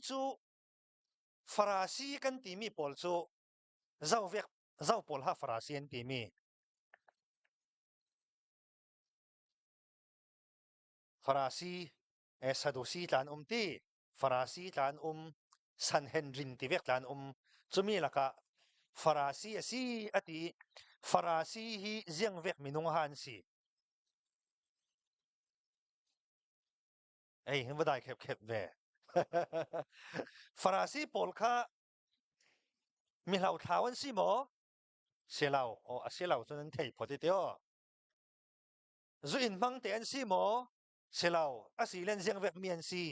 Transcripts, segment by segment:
cu Farasi kan timi pawl cu zo vek zo pawl ha Farasi an timi. Farasi eh, Sadusi tlan um ti Farasi tlan um Sanhedrin ti vek tlan um cumi lakah Farasi a si a ti Farasi hi ziang vek minung ha an si Ei, va dai khep khep ve. Farasi pawl kha mi hlauthlau an si maw? Si lo. O a si lo cun an thei phot i tio. Zu in hmang te an si maw? Si lo. A si len ziang vek mi an si.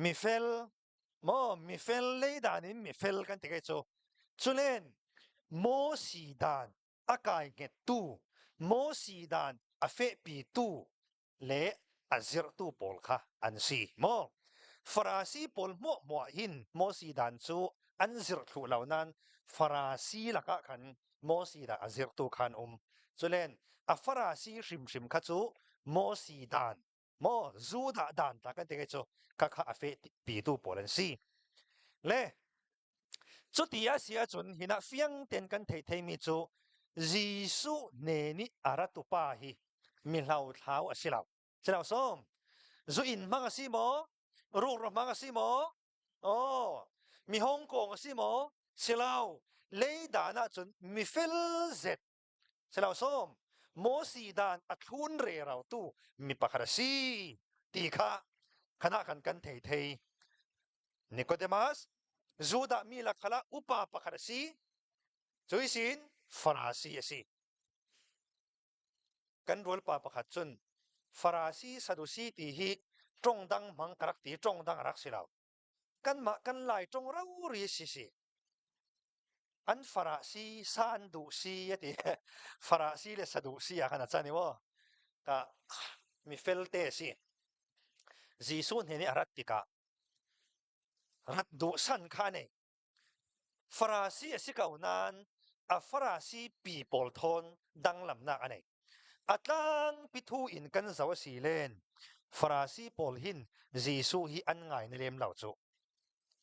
Mifel maw mifel lei dan in mifel kan ti kai cu. Culen maw si dan a kai hngettu Mosi dan a fehpitu le a zirhtu pawl kha an si maw Farasi pawl hmuahhmuah hin Mosi dan cu an zirh thlu lo nain Farasi lakah khan Mosi dan a zirhtu khan um culen a Farasi hrimhrim kha cu Mosi dan maw Judah dan ta kan ti cu kha kha a feh pitu pawl an si le cuti a si ahcun hinah fiang ten kan thei theimi cu Jesuh ne nih a ratu pa hi mi hlothlau a si lo si lo som zu in hmang a si maw rukro hmang a si maw oh mi Hong Kong a si maw si lo leidan ahcun mi fel zet Silo Mosi dan a thlun rero tu mi pakhat a si ti kha khana kan kan thei thei. Nicodemus Judah mi lakhala upa pakhat a si. Cui sin Farasi a si. Kan rual pa pakhat cun Farasi Sadusi ti hi tong dang mang karak ti tong dang rak si lo. Kanmah kan Lai ṭong rori si si. An farah si, sa an duh si a ti. Farah si le saduh si ah khan a can i maw. Ka mi felte a si. Jesuh hnen i a rat tikah rat duh san kha nei. Farasi a si ko nain a Farasi pi pawl thawn danglamnak a nei. A tlangpi thu in kan zoh a si len. Farasi pawl hin Jesuh hi an ngai na lem lo cu.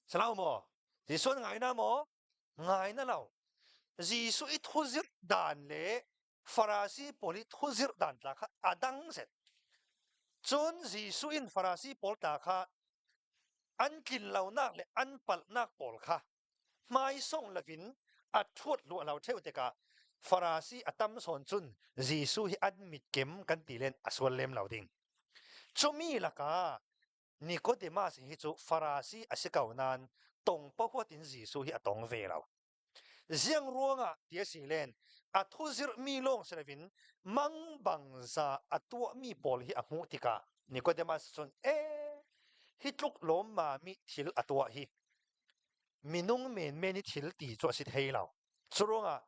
Salau maw? Jesuh an ngai na maw? Ngai na lo. Jesuh i thuzirh dan le Farasi pawl i thuzirh dan tla kha a dang zet. Cun Jesuh in Farasi pawl tla kha an tlin lonak le an palhnak pawl kha hmaisong loin a ṭhuat luah lo ṭheo tikah Farasi a tam sawn cun Jesuh hi an mitkem kan ti len a sual lem lo ding. Cumi lakah Nicodemus hi cu Farasi a si ko nain tong pahuat in Jesuh hi a tong ve lo. Ziang ruangah ti a si len a thuzirhmi lawng si loin mangbangza a tuahmi pawl hi a hmuh tikah Nicodemus cun e hi tluk lawmmami thil a tuah hi minung menmen i thil ti cu a si thei lo. Curuangah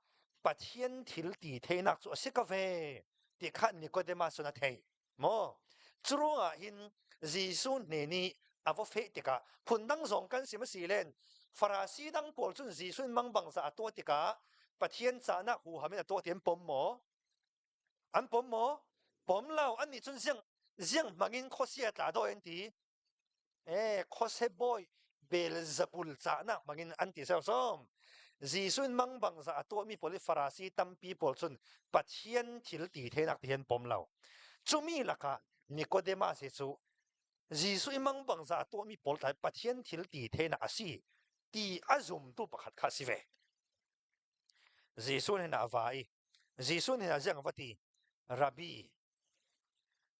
Pathian thil ti theinak cu a si ko ve ti kha Nicodemus cun a thei. Maw? Curuangah hin Jesuh hne nih a va feh tikah phundang zong kan sim a si len Farasi dang pawl cun Jesuh in mangbangza a tuah tikah Pathian cahnak huham in a tuah ti an pom maw? An pom maw? Pom lo. Annih cun ziang ziang hmangin khuasia tla daw an ti. Eh, khuase bawi Beelzebul cahnak hmangin an ti sersom. Jesuh in mangbangza a tuahmi pawl i Farasi tampi pawl cun Pathian thil ti thenak ti hin pom lo. Cumi lakah Nicodemus hi cu Jesuh i mangbangza a tuahmi pawl tlai Pathian thil ti thenak a si ti a zumtu pakhat kha a si ve. Jesuh nih a va i Jesuh nih a ziang va ti Rabbi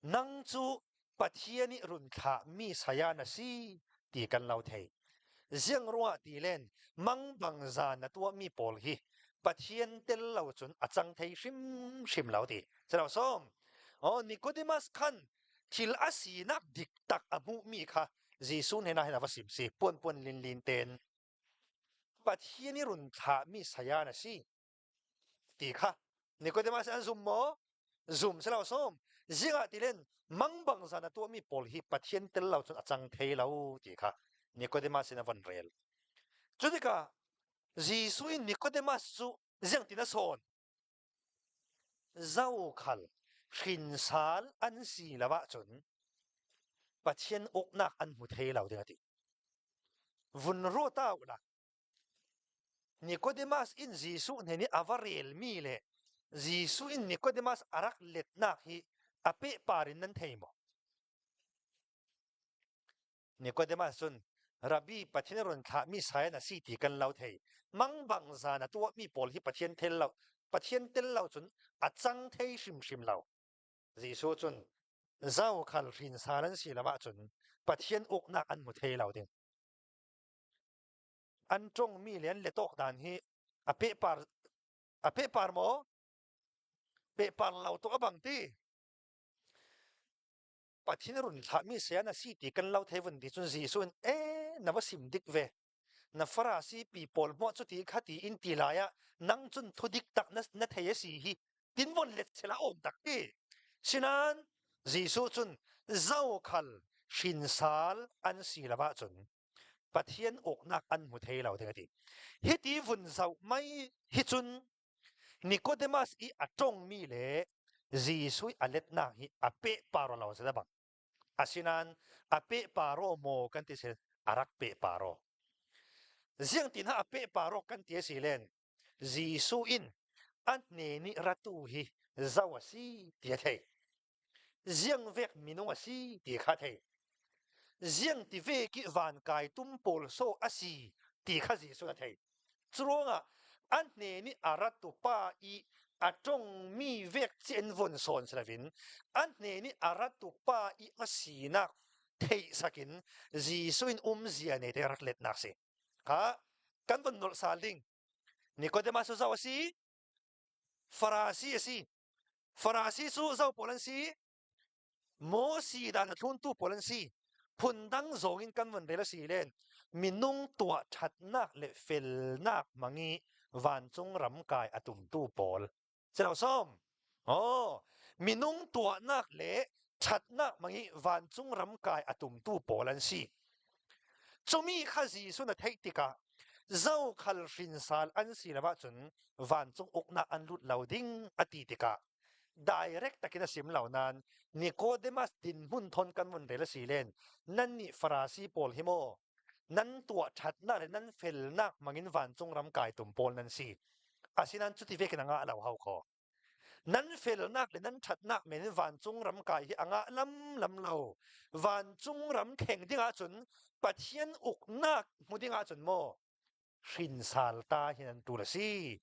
Nang cu Pathian nih run thlahmi saya na si ti kan lo thei. Ziang ruah ti len mangbangza na tuahmi pawl hi Pathian tel lo cun a cang thei hrimhrim lo ti. Silo som. Oh, Nicodemus khan thil a sinak dik tak a hmuhmi kha Jesuh hnen ah hin a va sim si puan puan lin lin ten Pathian i run thlahmi saya na si. Ti kha Nicodemus an zum maw? Zum si lo sawm. Zingah tilen mangbang zan a tuahmi pawl hi Pathian tel lo cun a cang thei lo ti kha Nicodemus in a von rel. Cu tikah Jesuh in Nicodemus cu ziangtin a sawn? Zokhal hrinsal an si lo ahcun. Pathian uknak an hmu thei lo ding a ti. Vun ruat ta u la. Nicodemus in Jesuh hnen i a va relmi le Jesuh in Nicodemus a rak letnak hi a pehpar in nan thei maw? Nicodemus cun Rabbi Pathian run thlahmi sayan a si ti kan lo thei. Mangbang zan a tuahmi pawl hi Pathian tel lo Pathian tel lo cun a cang thei hrimhrim lo. Jesuh cun zau khal hrinsal an si lo ahcun Pathian uknak an hmu thei lo ding. An ṭongmi le an letawk dan hi a pehpar a pehpar maw? Pehpar lo tuk a bang ti. Pathian run thlahmi saya na si ti kan lo thei vun ti cun Jesuh in e na va sim dik ve na Farasi pi pawl hmuah cu ti kha ti in ti lai ah nang cun thudik tak na, na thei a si hi tin von let sela om tak ti sinan Jesuh cun zokhal hrinsal an si lo ahcun Pathian uknak an hmu thei lo ding a ti hiti vun zoh mai hi cun Nicodemus i a tongmi le Jesuh i a letnak hi a pehpar lo si bang. Asinain a pehpar maw kan ti si a rak pehpar Ziang tin ha a pehpar kan ti si len Jesuh in a hne nih ratu hi zo a si ti a thei. Ziang vek minung a si ti kha thei. Ziang ti ve ki van kai tum pawl so a si ti kha Jesuh a thei. Curuangah an hne nih a rat tu pa i a tongmi vek cen von sawn si loin an hne nih a rat tu pa i a sinak theih sakin Jesuh in umzia ne te rak letnak si. Kha kan von nolh sal ding. Nicodemus cu zo a si, Farasi a si. Farasi cu zo pawl an si, Moses dan a thluntu pawl an si. Phundang zong in kan von rel a si len minung tuah ṭhatnak le felnak hmang i vancung ram kai a tumtu pawl. Silo som. Oh, minung tuahnak le ṭhatnak hmang i vancung ram kai a tumtu pawl an si. Cumi kha Jesuh na theih tikah zokhal hrinsal an si lo ahcun vancung uknak an lut lo ding a ti tikah direct takin a sim lo nain Nicodemus dinhmun thon kan vun rel a si len nan nih Farasi pawl hi maw nan tuah ṭhatnak le nan felnak hmangin vancung ram kai tum pawl nan si asinain cuti vekin a ngah lo hau kho nan felnak le nan ṭhatnak men in vancung ram kai hi a ngah lam lam lo vancung ram thleng ding ahcun Pathian uknak hmu ding ahcun maw hrinsal ta hi nan ṭul a si.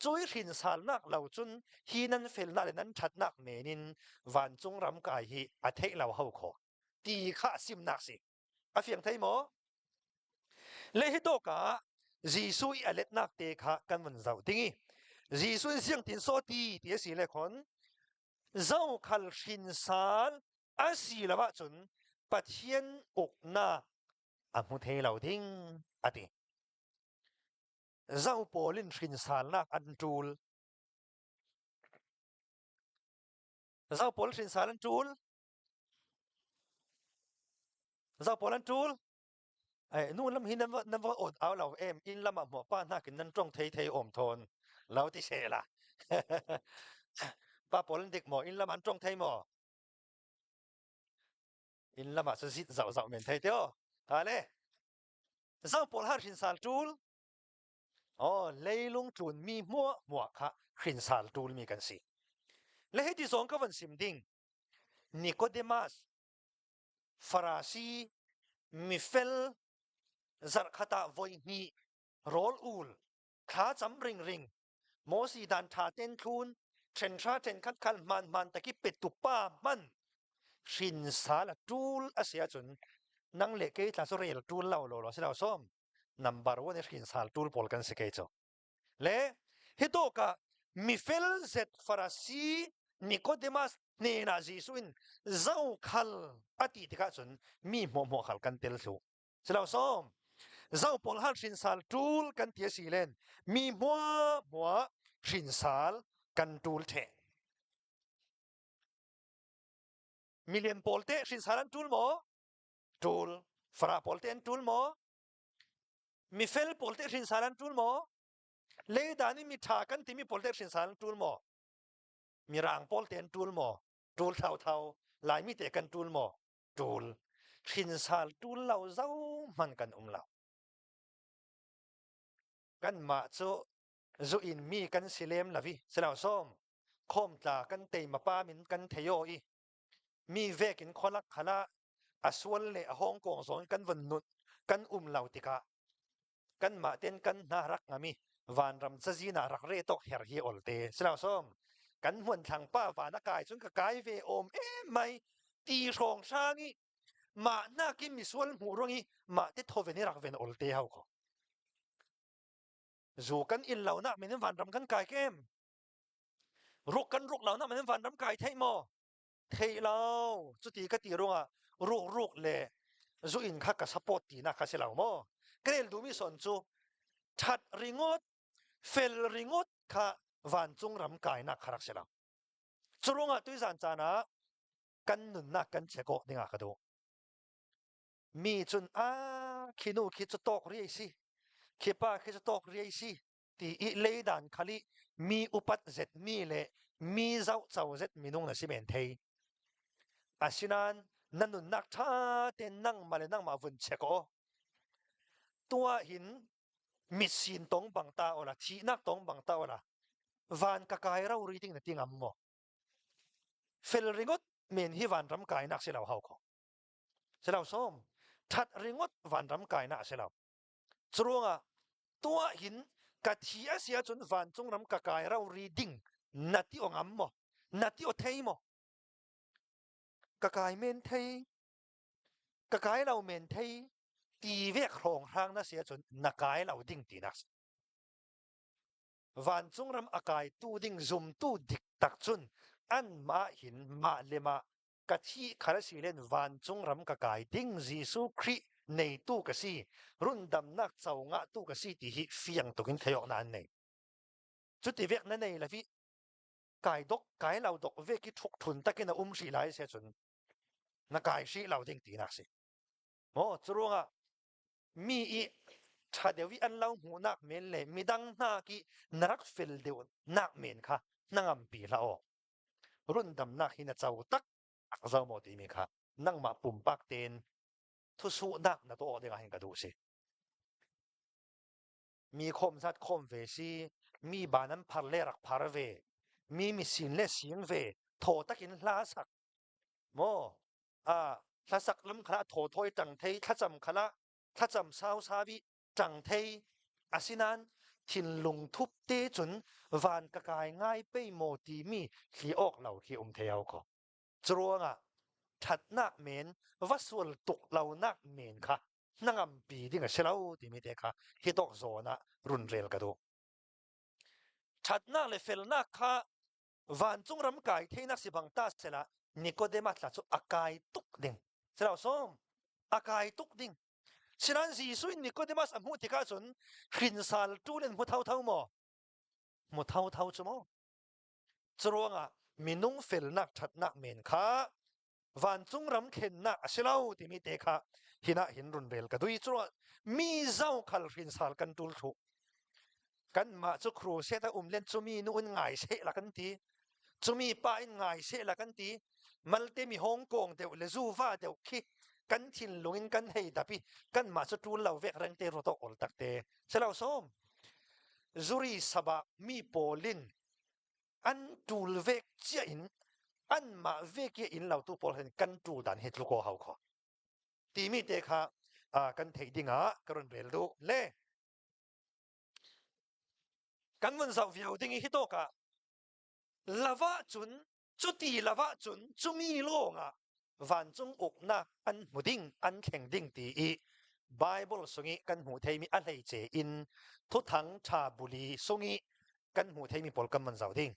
Cui hrinsalnak lo cun hi nan felnak le nan ṭhatnak men in vancung ram kai hi a theih lo ho kho ti kha a simnak si. A fiang thei maw? Le hi tawk ah Jesuh i a letnak te kha kan vun zoh ding i Jesuh in siangtin saw ti ti a si le khon zokhal hrinsal a si lo ahcun Pathian uknak a hmu thei lo ding a ti. Zo pawl in hrinsalnak an ṭul. Zo pawl hrinsal an ṭul. Zo pawl an ṭul. Ai nu lam hi nan va nan va ot au lo em in lam ah hmuah pa hnakin nan ṭong thei thei om thawn lo ti se la. Pa pawl an dik maw in lam an ṭong thei maw? Inn lam ah cu zit zoh zoh men thei teo. Ale zau pawl har hrinsal ṭul. Oh, leilung tlun mi hmuah hmuah kha hrinsal ṭul mi kan si. Le hiti zong ka van sim ding. Nicodemus Farasi mifel zarhkhat ah voi hnih rawl ul thla cam ringring Moses dan ṭha ten thlun ṭhenhra ṭhenkhat khal hmaan taki petu pa hman hrinsal a ṭul a si ahcun nang le kei tla cu rel ṭul lo lo lo si lo som number one i hrinsal ṭul pawl kan si kei cu le hi tawk ah mifel zet Farasi Nicodemus hnenah Jesuh in zokhal a ti tikah cun mi hmuahhmuah khal kan tel thlu Silo som zo pawl han hrinsal ṭul kan ti a si len mi hmua hmua hrinsal kan ṭul the. Milian pawl te hrinsal an ṭul maw? Ṭul. Fara pawl te an ṭul maw? Mifel pawl te hrinsal an ṭul maw? Leidan i miṭha kan timi pawl te hrinsal an ṭul maw? Mirang pawl te an ṭul maw? Ṭul thau thau. Laimi te kan ṭul maw? Ṭul. Hrinsal ṭul lo zohhmanh kan um lo. Kanmah cu zu in mi kan si lem lo i silo sawm khawmtla kan teima pa min kan thei aw i mi vek in khualak khala a sual le a hawng kong zong kan von nun kan um lo tikah kanmah ten kan hna rak ngami vanram cazin ah rak re tok her hi olte silo som kan hmuan thlang pa van a kai cun ka kai ve om em mai ti hrawng hrang i mah nakin misual hmuh ruang i mah te thoven i rak ven olte hau ko zu kan in lo nak min vanram kan kai kem ruk kan ruk lo nak min vanram kai thei maw thei lo cuti ka ti ruangah ruk ruk le zu in kha ka support ti nak kha si lo maw ka rel duhmi son cu that ringot fel ringot kha vancung ram kainak kha rak si lo curungah tuizan caan ah kan nunnak kan check awk dingah ka duh mi cun a khi nu khi cu tawk riai si khi pa khi cu tawk riai si ti i leidan khal i mi upat zet mi le mi zohco zet minung na si men thei. Asinain na nunnak ṭha tein nangmah le nangmah vun check aw. Tuah hin mitsin tong bang ta ola thihnak tong bang ta ola van ka kai ro ri ding na ti ngam maw? Fel ringot men hi vanram kainak si lo hau ko. Si lo som. That ringot vanram kainak si lo. Curuangah tuah hin ka thi a si ahcun vancung ram ka kai ro ri ding na ti o ngam maw? Na ti o thei maw? Ka kai men thei, ka kai lo men thei, ti vek hrawng hrang na si ahcun na kai lo ding tinak si. Vancung ram a kai tu ding zumtu dik tak cun anmah hin mah le mah ka thih khal si len vancung ram ka kai ding Jesuh Khrih neitu ka si rundamnak co ngahtu ka si ti hi fiang tuk in theih na an nei cuti vek na nei lavi kai dok kai lo dok vek i thuk thun takin a um hri lai se cun na kai hri lo ding ti nak si mo curuangah mi i ṭha deuh i an lo hmuhnak men le midang hna ki na rak fel deuh nak men kha hnangam pi hlah aw rundamnak hi na co tak ak zo maw timi kha nangmah pumpak tein thusuhnak na tuah ding ah hin ka duh si. Mi khawm zat khawm ve si, mi ban an phar le rak phar ve, mi misin le sing ve, thaw takin hla sak. Maw a hlasak lam khala thaw thoi tang thei thlacam khala thlacam sau savi ṭang thei asinain thinlung thup te cun van ka kai ngai pei maw timi thli awk lo khi um thei ko. Curuangah ṭhatnak men va sual tuk lonak men kha hnangampi ding a si lo timi te kha hi tawk zawn ah run rel ka duh. Ṭhatnak le felnak kha vancung ram kai theinak si bang ta sela Nicodemus tla cu a kai tuk ding. Silo som a kai tuk ding. Sinain Jesuh in Nicodemus a hmuh tikah cun hrinsal ṭul in hmu thotho maw? Hmu thotho cu maw? Curuangah minung felnak ṭhatnak men kha vancung ram thlennak a si lo timi te kha hinah hin run rel ka dui curuangah mi zau khal hrinsal kan ṭul thlu. Kanmah cu crusade a um len cumi nu in ngai seh la kan ti. Cumi pa in ngai seh la kan ti. Malte mi Hong Kong deuh le zuva deuh khi kan thinlung in kan hei dap i kanmah cu ṭul lo vek reng te ruat awk ol tak te. Silo som. Zuri sabah mi pawl in an ṭul vek cia in anmah vek i in lo tu pawl hin kan ṭul dan hi tluk aw hau kho. Timi te kha kan theih ding ah ka run rel duh. Le Kan vun zoh vio ding i hi tawk ah lava cun cuti lava cun cumi lawngah vancung uknak an hmu ding an thleng ding ti i Bible sungi kan hmuh theimi a hleice in thuthang ṭha buli sungi kan hmuh theimi pawl kan van zoh ding.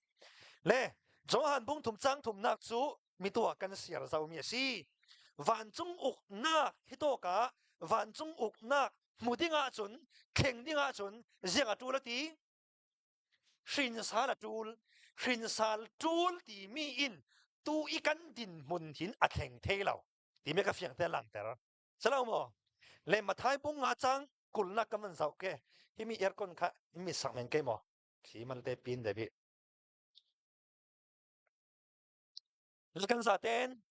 Le Johan bung thum cang thumnak cu mitu ah kan siar zomi a si. Vancung uknak hi tawk ah vancung uknak hmu ding ahcun thleng ding ahcun ziang a ṭul a ti hrinsal a ṭul hrinsal ṭul timi in tu i kan dinhmun hin a thleng thei lo timi ka fiang te langter salo maw le mathai bung nga cang kulnak ka man zau ke himi aircon kha mi sak men ke maw khi man te pin de bi kan za ten.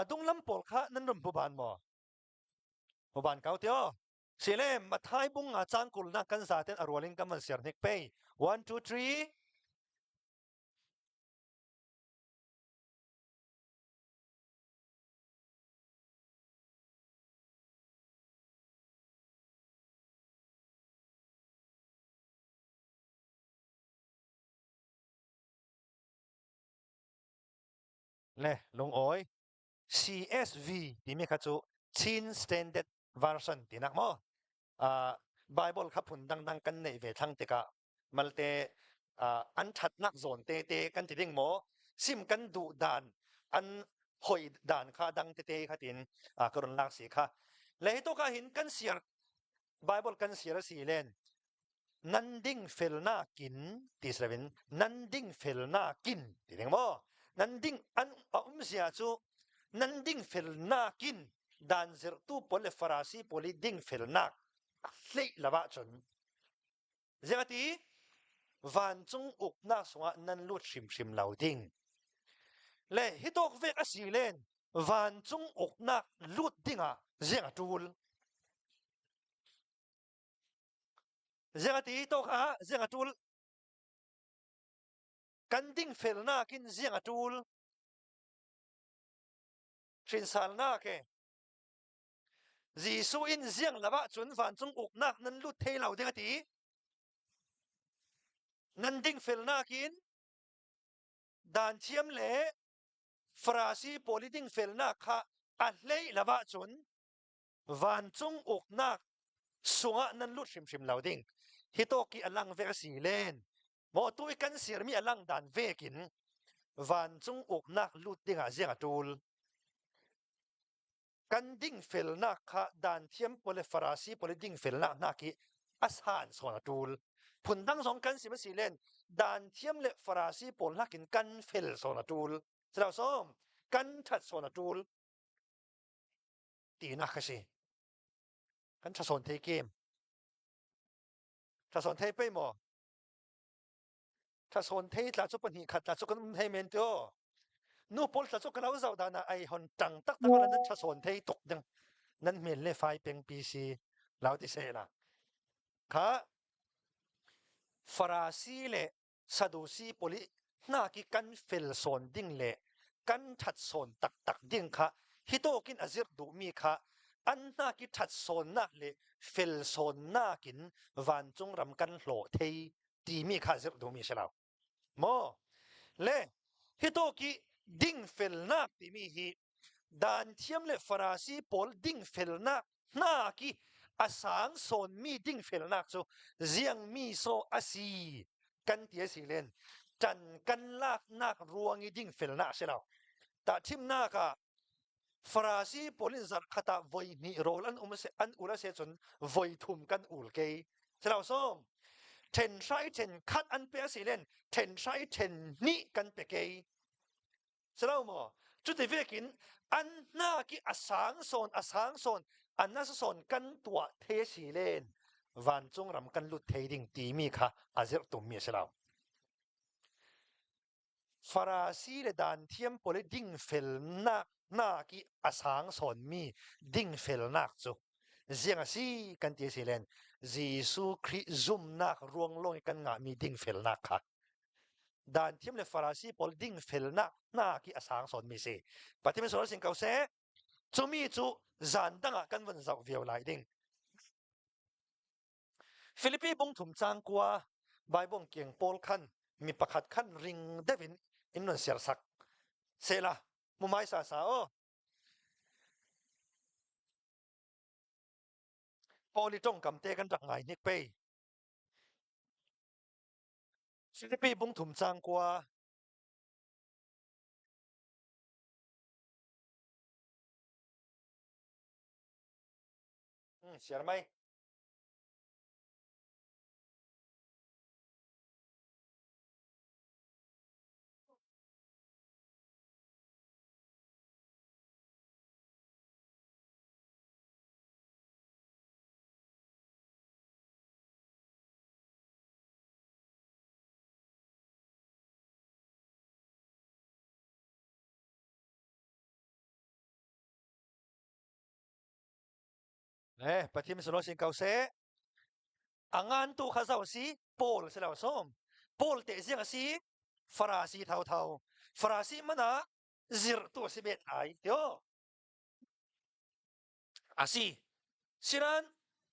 Dunglam pawl kha nan rum pu ban maw? Pu ban kau tio. Sile Mathai bung nga cang kul na kan zaten arualin kan van siar hnik pei. 1 2 3 Le lungawi CSV timi kha cu Chin Standard Version tinak maw? Uh, Bible kha phun dangdang kan neih ve thlang tikah malte uh, an ṭhatnak zawn te te kan ti ding maw? Sim kan duh dan an hoi dan kha dang tete kha tin uh, ka run lak si kha. Le hi to ka hin kan siar Bible kan siar si len nan ding felnak in ti si loin nan ding felnak in ti ding maw nan ding an a um zia cu nan ding felnak in dan zirhtu pawl le farasi pawl i ding felnak a hleih lo ahcun zeiti vancung uknak sungah nan lut hrimhrim lo ding le hi tawk vek a si len vancung uknak lut dingah ziang a ṭul Ziang a ti tawk ah ziang a ṭul. Kan dingfelnak in ziang a ṭul. Hrinsalnak e. Jesuh in ziang lo ahcun vancung uknak nan lut thei lo ding a ti. Nan dingfelnak in dan thiam le Farasi pawl i dingfelnak kha a hlei lo ahcun vancung uknak sungah nan lut hrimhrim lo ding hi tawk i a lang ve a si len maw tu i kan sirmi a lang dan vekin vancung uknak lut dingah ziang a ṭul kan dingfelnak kha dan thiam pawl le farasi pawl i dingfelnak hna khi a san sawn a ṭul phundang zong kan sim a si len dan thiam le farasi pawl nakin kan fel sawn a ṭul silo som kan ṭhat sawn a ṭul tinak a si. Kan ṭhasawn thei kem. Ṭhasawn thei pei maw? Ṭhasawn thei tla cu pahnih khat tla cu kan um hei men tio. Nu pawl tla cu ka lo zoh dan ah ai hon ṭang taktak la nan ṭhasawn thei tuk ding. Nan hmel le fai peng pi si lau ti se la. Kha Farasi le Sadusi pawl i hnak i kan fel sawn ding le kan ṭhat sawn taktak ding kha hi tawkin a zirh duhmi kha an hnak i ṭhat sawnnak le fel sawnnak in vancung ram kan hlawh thei timi kha zirh duhmi si lo. Maw? Le hi tawk i dingfelnak timi hi dan thiam le Farasi pawl dingfelnak hna khi a sang sawnmi dingfelnak cu ziangmi sawh a si kan ti a si len ṭan kan laknak ruang i dingfelnak a si lo tahthimnak ah Farasi pawl in zarh khat ah voi hnih rawl an um an ul a si cun voi thum kan ul kei silo som ṭhen hrai ṭhen khat an pe a si len ṭhen hrai ṭhen hnih kan pe kei Silo maw? Cuti vekin an hna ki a sang sawn a sang sawn an nasa sawn kan tuah the si len vancung ram kan lut thei ding timi kha a zirh tummi a si lo. Farasi le dan thiam pawl i dingfelnak nak i a sang sawnmi dingfelnak cu ziang a si kan ti si len Jesuh Khrih zumnak ruang lawng i kan ngahmi dingfelnak kha dan thiam le Farasi pawl dingfelnak hna khi a sang sawnmi si. Pathian sual sin ko seh. Cumi cu zan dang ah kan van zoh vio lai ding. Filipi bung thum cang kua Bible kiang pawl khan mi pakhat khan ring deuh in in non siar sak. Sela mumai sa sa o. Paul i tongkam te kan rak ngai hnik pei. Filipi bungthum cang kua. Siar mai. Eh, Pathian sulaw sin ko seh. A ngan tu kha zo si Paul si lo som. Paul te ziang a si Farasi tho tho. Farasi mana zir tu si bet ai tio. A si. Sinan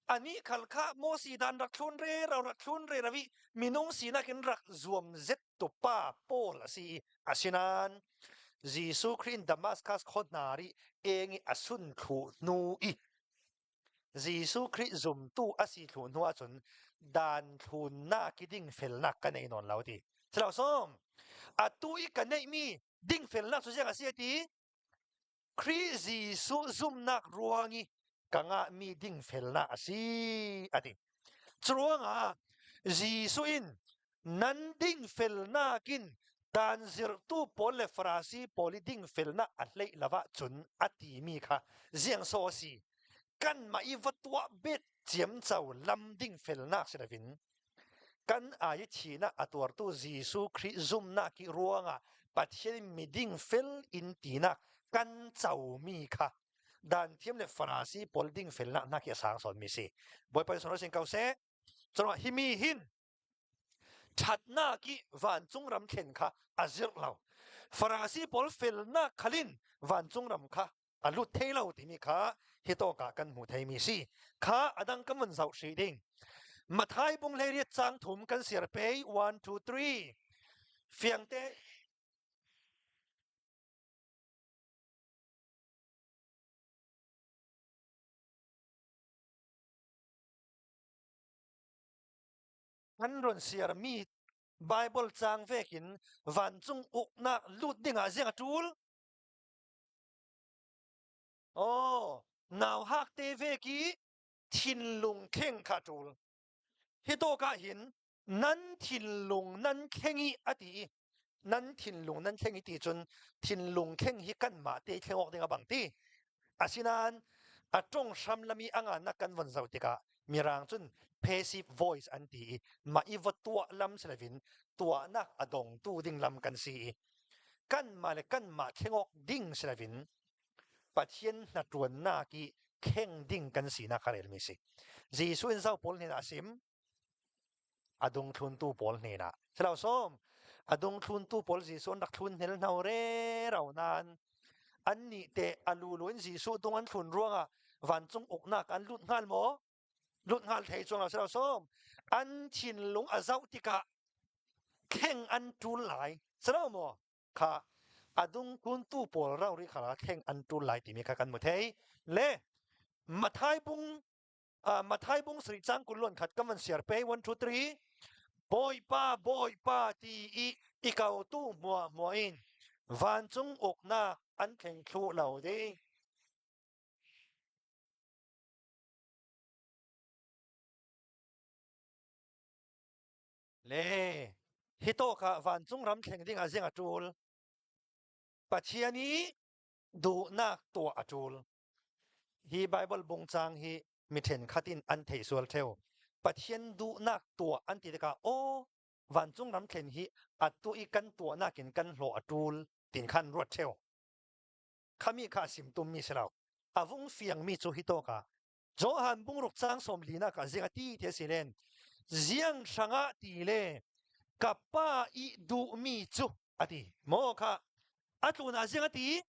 ani khal kha Mosi dan rak thlun re ro rak thlun re ravi minung sinak in rak zuam zet tu pa Paul a si i asinan Jesuh Khrih in Damascus khua hna ri eng i a sun thlu hnu i Jesuh Khrih zumtu a si thlu hnu ahcun dan thlunnak i dingfelnak ka nei nawn lo ti. Silo som, atu i ka neihmi dingfelnak cu ziang a si a ti? Khrih Jesuh zumhnak ruang i ka ngahmi dingfelnak a si a ti. Curuangah Jesuh in nan dingfelnak in dan zirhtu pawl le Farasi pawl i dingfelnak a hleih lo ahcun a timi kha ziang so a si. Kanmah i va tuah bet ciamco lam dingfelnak si loin kan ai i thihnak a tuartu Jesuh Khrih zumhnak i ruangah Pathian miding fel in tinak kan comi kha dan thiam le Farasi pawl dingfelnak hna khi a sang sawnmi si. Bawipa nih sin ko seh. Cun hi mi hin ṭhatnak i vancung ram thlen kha a zirh lo. Farasi pawl felnak khalin vancung ram kha a lut thei lo timi kha hi tawk ah kan hmu theimi si. Kha adang kan vun zoh hrih ding. Mathai bung hlei cang thum kan siar pei 1 2 3 fiangte An run siarmi Baibal caang vekin vancung uknak lut dingah ziang a ṭul? Aw, nauhak te vek i thinlung thleng kha a ṭul. Hi tawk ah hin nan thinlung nan thleng i a ti i nan thinlung nan thleng i ti cun thinlung thleng hi kanmah te thleng awk ding a bang ti. Asinain a ṭong hram lam i a ngannak kan von zoh tikah Mirang cun passive voice an ti i mah i va tuah lam si loin tuahnak a dongtu ding lam kan si i kanmah le kanmah thleng awk ding si loin Pathian hnaṭuannak i thleng ding kan sinak kha relmi si. Jesuh in zo pawl hnenah a sim, a dungthluntu pawl hnenah. Silo som, a dungthluntu pawl Jesuh an rak thlun hnel hno re ro nain annih te a lulu in Jesuh dung an thlun ruangah vancung uknak an lut hngal maw? Lut hngal thei chuang lo silo som. An thinlung a zoh tikah thleng an ṭul lai. Silo maw? Kha a dungthluntu pawl ro ri kha thleng an ṭul lai timi kha kan mu thei. Le Mathai bung Mathai bung sri cang kul khat kan van siar pe 1 2 3 Bawipa Bawipa ti i i kautu hmuah hmuah in vancung uknak an thleng thlu lo ding. Le hi tawk ah vancung ram thleng ding ah zing a ṭul. Pathian i duhnak tuah a ṭul. Hi Baibal bungcang hi mi ṭhenkhat in an theih sual ṭheo. Pathian duhnak tuah an ti tikah aw vancung ram thlen hi a tuah i kan tuahnak in kan hlawh a ṭul tin khan ruat ṭheo. Khami kha a simtummi si lo. A vung fiangmi cu hi tawk ah Johan bungruk cang sawm linak ah zing a ti ti a si len. Ziang hrangah ti le ka pa i duhmi cu a ti. Maw kha a tlun ah ziang a ti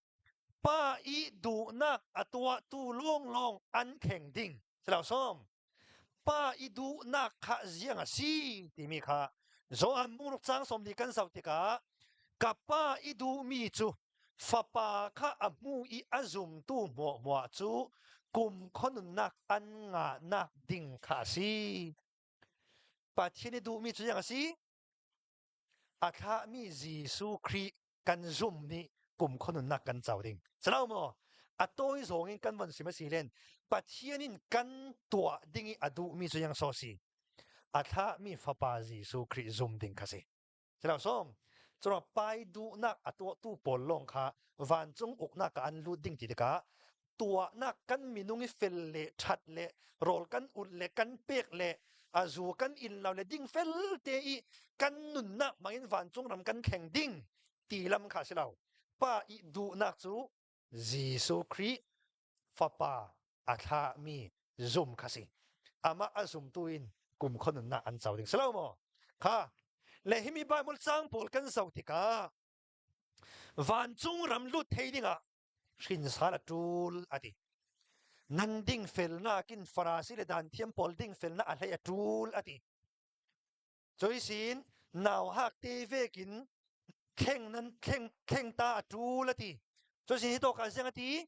Pa i duhnak a tuahtu lawnglawng an thleng ding. Silo som. Pa i duhnak kha ziang a si timi kha Johan muruk cang som ni kan zoh tikah ka pa i duhmi cu fapa kha a hmu i a zumtu hmuahhmuah cu kum khonunnak an ngahnak ding kha a si. Pathian i duhmi cu ziang a si? A thlahmi Jesuh Khrih kan zum nih kum khonunnak kan co ding. Silo maw? A tawi zawng in kan von sim a si len Pathian in kan tuah ding i a duhmi cu yang so si. A thlahmi fapa Jesuh Khrih zum ding kha si. Silo som? Cura pai duhnak a tuahtu pawl lawng kha vancung uknak ah an lut ding ti tikah tuahnak kan minung i fel le ṭhat le rawl kan ulh le kan pek le a zu kan in lo le ding fel te i kan nunnak hmangin vancung ram kan thleng ding ti lam kha si lo pa i duhnak cu Jesuh Khrih fapa a thlahmi. Zum kha si. Amah a zumtu in kum khua nunnak an co ding si lo maw? Kha le himi Bible cang pawl kan zoh tikah vancung ram lut thei dingah hrinsal a ṭul a ti. Nan dingfelnak in Farasi le danthiam pawl dingfelnak a hlei a ṭul a ti. Cuisin nau hak te vekin thleng nan thleng thleng ta a ṭul a ti. Cuisin hi tawk ah ziang a ti?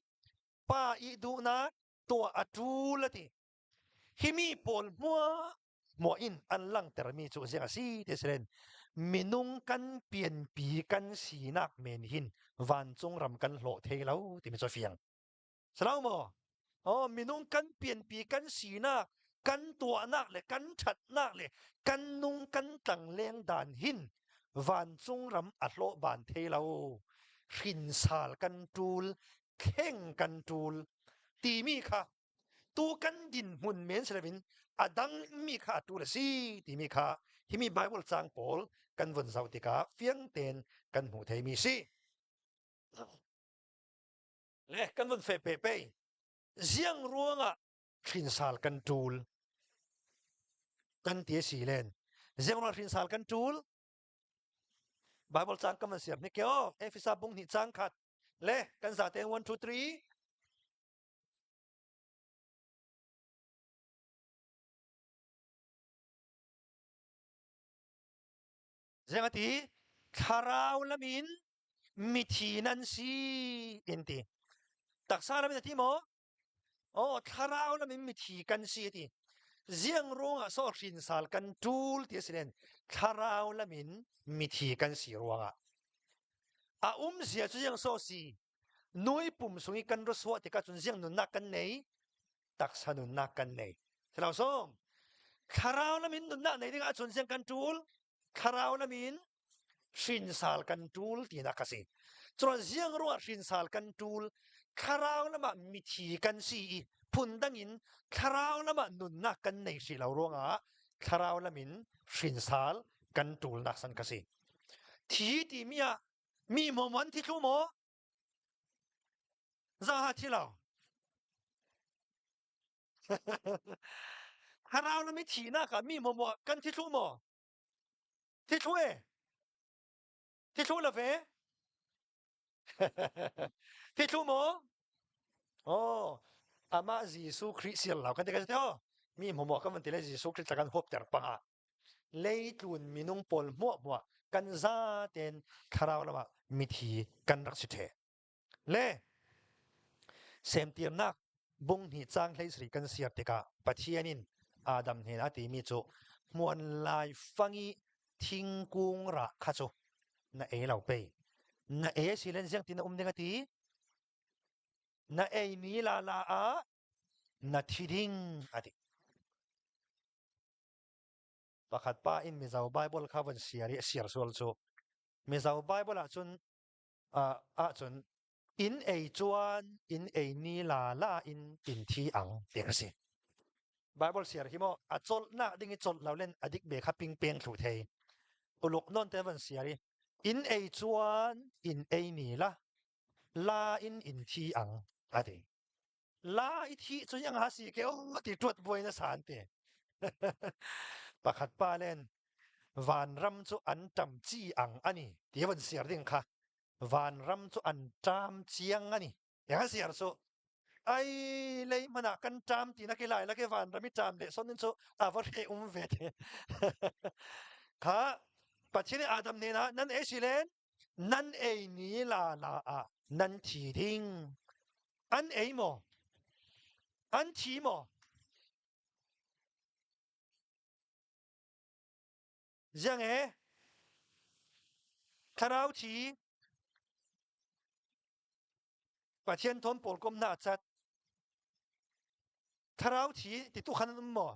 Pa i duhnak tuah a ṭul a ti. Hi mi pawl hmuah hmuah in an langhtermi cu ziang a si ti silen minung kan pianpi kan sinak men hin vancung ram kan hlawh thei lo timi cu fiang. Salau maw? Oh, minung kan pianpi kan sinak kan tuahnak le kan ṭhatnak le kan nung kan tlangleng dan hin vancung ram a hlawh ban thei lo. Hrinsal kan ṭul, kheng kan ṭul timi kha tu kan dinhmun men si loin a dangmi kha a ṭul a si timi kha himi Bible caang pawl kan vun zoh tikah fiang tein kan hmuh theimi si. Le kan vun feh pe pei ziang ruangah hrinsal kan ṭul kan ti a si len ziang ruangah hrinsal kan ṭul Bible cang kan van siar hnik ke aw Efesa bung hnih cang khat le kan za tein 1 2 3 Zeng ati thlarau lamin mithi nan si in ti taksa lamin ati maw Oh, thlarau lam in mithi kan si ti. Ziang ruangah so hrinsal kan ṭul ti a si len. Thlarau lam in mithi kan si ruangah. A um zia cu ziang so si. Nui pum sung i kan ra suah tikah cun ziang nunnak kan nei, taksa nunnak kan nei. Thlarau song. Thlarau lam in nunnak nei ding ahcun ziang kan ṭul, thlarau lam in hrinsal kan ṭul tinak a si. Cun ziang ruah hrinsal kan ṭul, thlarau lamah mithi kan si i phundang in thlarau lamah nunnak kan nei si lo ruangah thlarau lam in hrinsal kan ṭulnak san ka si. Thi timi ah mi maw an thi thlu maw? Za ha thi lo. Thlarau lam i thihnak ah mi maw kan thi thlu maw? Thi thlu e. Thi thlu la ve. Thi thlu maw? Oh, amah Jesuh Khrih sial lo kan ti kan ti ho. Mi hmuh kan van ti le Jesuh Khrih tla kan huap ter panga. Leitlun minung pawl hmuah hmuah kan za ten thlarau lamah mithi kan rak si the. Le semtirnak bung hnih cang hlei sri kan siar tikah Pathian in Adam hnen a timi cu hmuan lai fangi thingkung rah kha cu na ei lo pei. Na ei si len ziang ti na um ding a ti? Na ei ni la la ah na thi ding a ti. Pakhat pa in Mizo Bible kha von siar i a siar sual cu Mizo Bible ah cun ahcun inn ei chuan inn ei ni la la in in thi ang ti a si. Bible siar hi mo a cawlhnak ding i cawlh lo len a dik be kha ping peng thlu thei. Uluk non te van siar i inn ei chuan inn ei ni la la in in thi ang a ti. La i thi cu yang ha si ke o ti tuat buai na san te. Pakhat pa len vanram cu an ṭam ci ang ani ti van siar ding kha vanram cu an ṭam chiang ani ya siar cu ai lei mana kan ṭam ti na ke lai la ke vanram i ṭam le son cu a va hre um ve te kha Pathian Adam ne na nan ei si len nan ei ni la la ah nan thi ding an ei maw an thi maw Ziang e thlarau thi Pathian thawn pawl kom na cat thlarau thi ti tu khan an um maw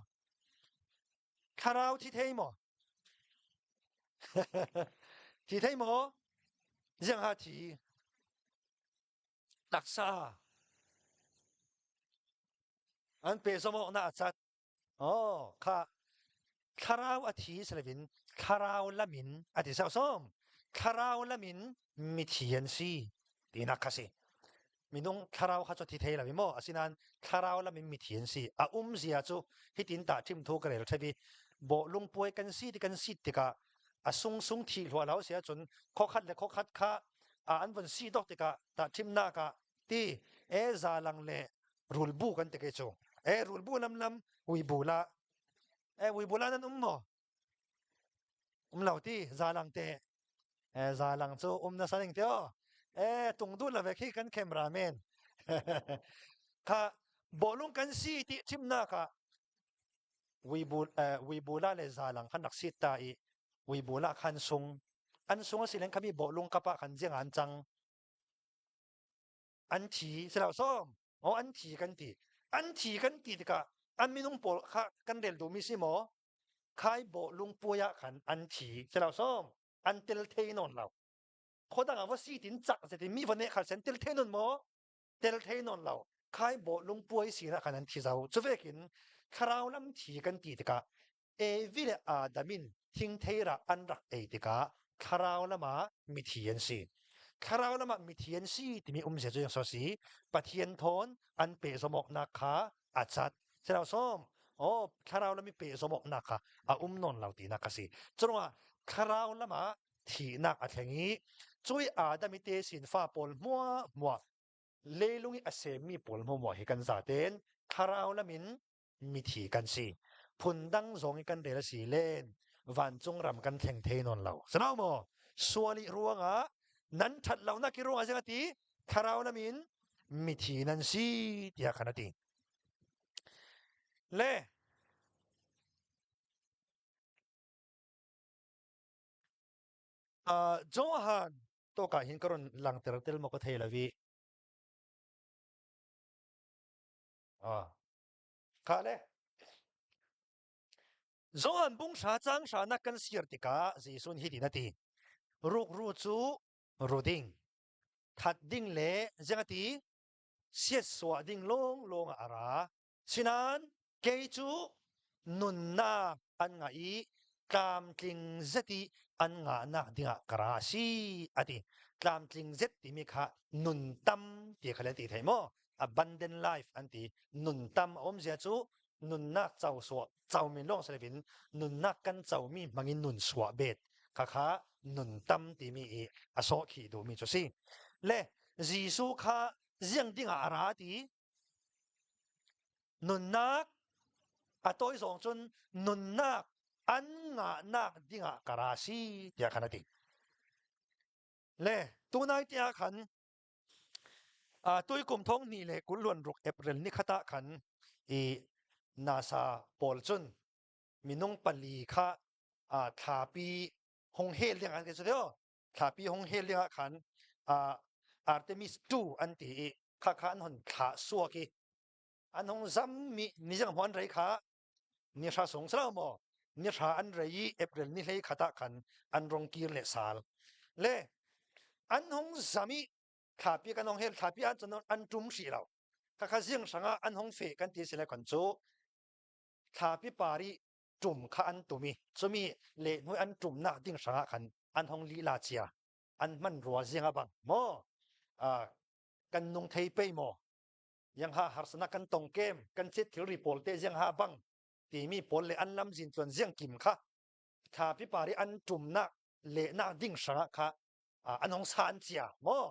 thlarau thi thei maw thi thei maw ziang ha thi taksa an pe zawmawk na cat Oh, kha thlarau a thi si loin thlarau lamin a ti sawsawm. Thlarau lamin mithi an si tinak kha si. Minung thlarau kha cu thi thei lo i maw asinain thlarau lam in mithi an si. A umzia cu hitin tah ṭhim thu ka rel ṭhep i bawhlung puai kan si ti kan sit tikah a sungsung thi hluah lo si ahcun khawkhat le khawkhat kha an von si dok tikah tah ṭhimnak ah ti e zalang le rulbu kan ti kei cu e rulbu lamlam uibu la e uibu la nan um maw um lo ti zalang te e zalang cu um na saning te o e tungdu la ve khi kan camera men kha bawlung kan si ti thimnak ah uibula le zalang khan rak sit ta i uibula khan sung an sung a si len khami bawlung kap ah khan jiang an cang an thi si lo som o an thi kan ti an thi kan ti tikah an minung pawl kha kan rel duhmi si maw khai bawlung puai ah khan an thi si lo som an tel thei nawn lo khodang ah va si tin chak zetin mi va ne khal sen tel thei non maw tel thei nawn lo khai bawlung puai si na khan an thi zau chuvekin thlarau lam thi kan ti tikah Evi le Adam in thingthei rah an rak ei tikah thlarau lam ah mithi an si. Thlarau lam ah mithi an si timi umzia cu so si Pathian thawn an pehzawm awknak kha a cat. Silo som, oh thlarau lam i pehzawm awknak kha a um nawn lo tinak a si. Curuangah thlarau lam ah thihnak a thleng i cui Adam i te sin fa pawl hmuah hmuah leilung i a semmi pawl hmuah hi kan zaten thlarau lam in mithi kan si. Phundang zong i kan rel a si len vancung ram kan thleng thei nawn lo. Sanau maw? Sual i ruangah nan ṭhat lonak i ruangah zing a ti thlarau lam in mithi nan si tiah khan a ti. Le uh, Johan to ka hin karon langter tel mo ka thei lavi. Ah. Kha le Johan bung hra cang hra nak kan sir tikah Jesuh nih hitin a ti. Rukru cu ru ding, that ding le zeng a ti, siat suah ding lawng lawng ah a ra. Sinan kei cu nunnak an ngah i tlamtling zet i an ngahnak dingah ka ra a si a ti. Tlamtling zet timi kha nun tam ti kha le ti thei maw? Abundant life an ti. Nun tam a umzia cu nunnak co suah comi lawng si loin nunnak kan comi hmangin nun suah bet kha kha nun tam timi i a sawh khih duhmi cu si. Le Jesuh kha ziang dingah a ra ti Nunnak a tawi zong cun nunnak an ngahnak dingah ka ra si tiah khan a ti. Le tunai te ah khan tuikum thong hnih le kul ruk April ni khat ah khan i NASA pawl cun minung pali kha thlapi hung hel ding an ti cu thlapi hung hel ding ah khan Artemis 2 an ti i kha kha an hon thlah suak i an hung zam mi nizang hmuan rei kha ni hra sung salo maw ni hra an rei i April ni hlei khat ah khan an rong kir le sal le an hung zam i thlapi kan hong hel thlapi ah cun an tum hri lo kha kha zing hrangah an hong fe kan ti sile kon cu thlapi pari tum kha an tum i cumi le hnu an tumnak ding hrangah khan an hong lila chia an hman rua zing a bang maw kan nung thei pei maw yang ha harsana kan tong kem kan chet thilri pawl te ziang ha bang timi pawl le an lam zin tluan ziang kim kha thla pi pari an tumnak le nak ding hrangah kha an hong sa an chia maw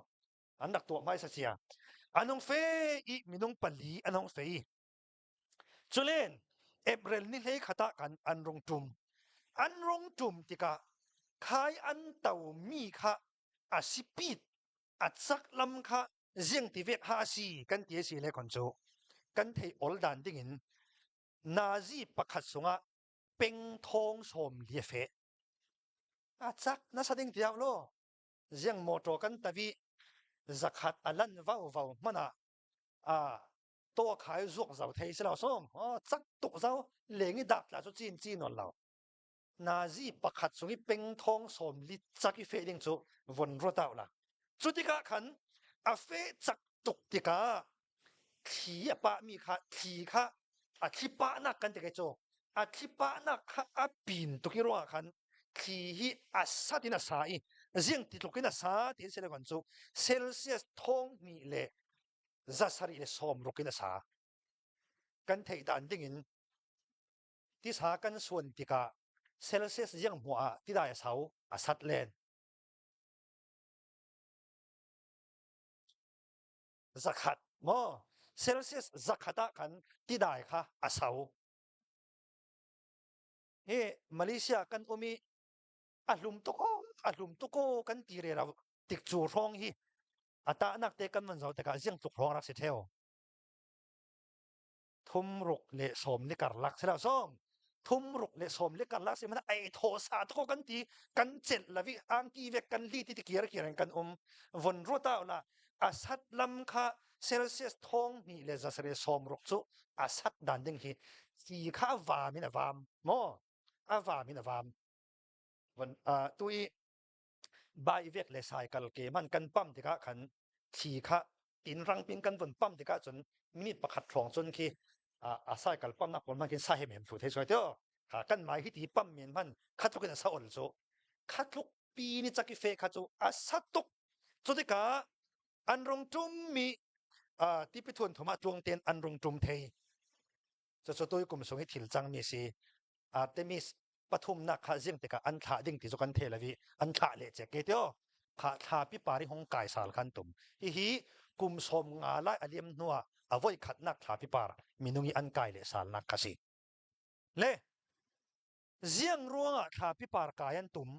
an rak tuah hmai sa chia an hong fe i minung pali an hong fe i culen April ni hlei khat ah kan an rung tum an rung tum tikah khai an to mi kha a sipit a cak lam kha ziang ti vek ha a si kan ti a si le kon cu kan thei ol dan ding in nazi pakhat sungah peng thong sawm li fe a cak na sa ding tiang lo ziang motor kan tavi zakhat alan vau vau mana a to khai zuak zau thei si lo som cak tuk zau lengi dak tla chu chin chin on lo Nazi pakhat chung i peng thong sawm li cak i feh ding cu von ruat au la. Cu tikah khan a feh cak tuk tikah thli a pahmi kha thli kha a thli pahnak kan ti kai cu a thli pahnak kha a pin tuk i ruangah khan thli hi a sat in a sa i ziang ti tluk in a sa ti in sele kan cu Celsius thong hnih le. 660 in a sa. Kan theih dan ding in tisa kan suan tikah Celsius ziang hmuah ah tidai a sau a sat len. 100 maw Celsius 100 ah khan tidai kha a sau. Hi Malaysia kan um i a hlum tuk aw a hlum tuk aw kan ti re lo tik cu hrawng hi a tahnak te kan van zoh tikah ziang tluk hrawng rak si theo. Thum ruk le sawm ni karlak si lo sawm thum ruk le sawm le karlak si mana ei thaw sa to kan ti kan celh lavi angki vek kan li ti ti kir kir in kan um von ruta la a sat lam kha Celsius thong ni le zasare sawm ruk chu a sat dan ding hi si kha vam in a vam mo a vam in a vam von tu i bai vek le saikal ke man kan pam tikah khan thli kha tin rang pin kan vun pam tikah cun minute pakhat hrawng cun khi a saikal pam nak pawl hman khin sa hem hem thu thei soi teo kha kan mai hi ti pam men man khatluk in a sa ol chu khatluk pi ni chaki fe kha chu a sa tuk chu tikah an rung tum mi tipi thun thuma tluang ten an rung tum thei Cucu tui kum sung i thil cangmi si. Artemis pathumnak kha zing tikah an thlah ding ti cu kan thei lo i an thlah leh cek ke tio. Kha thla pipar i hung kai sal khan tum. Hihi kum 50 lai a liam hnuah a voi khatnak thla pipar minung i an kai le salnak kha si. Le ziang ruangah thla pipar kai an tum.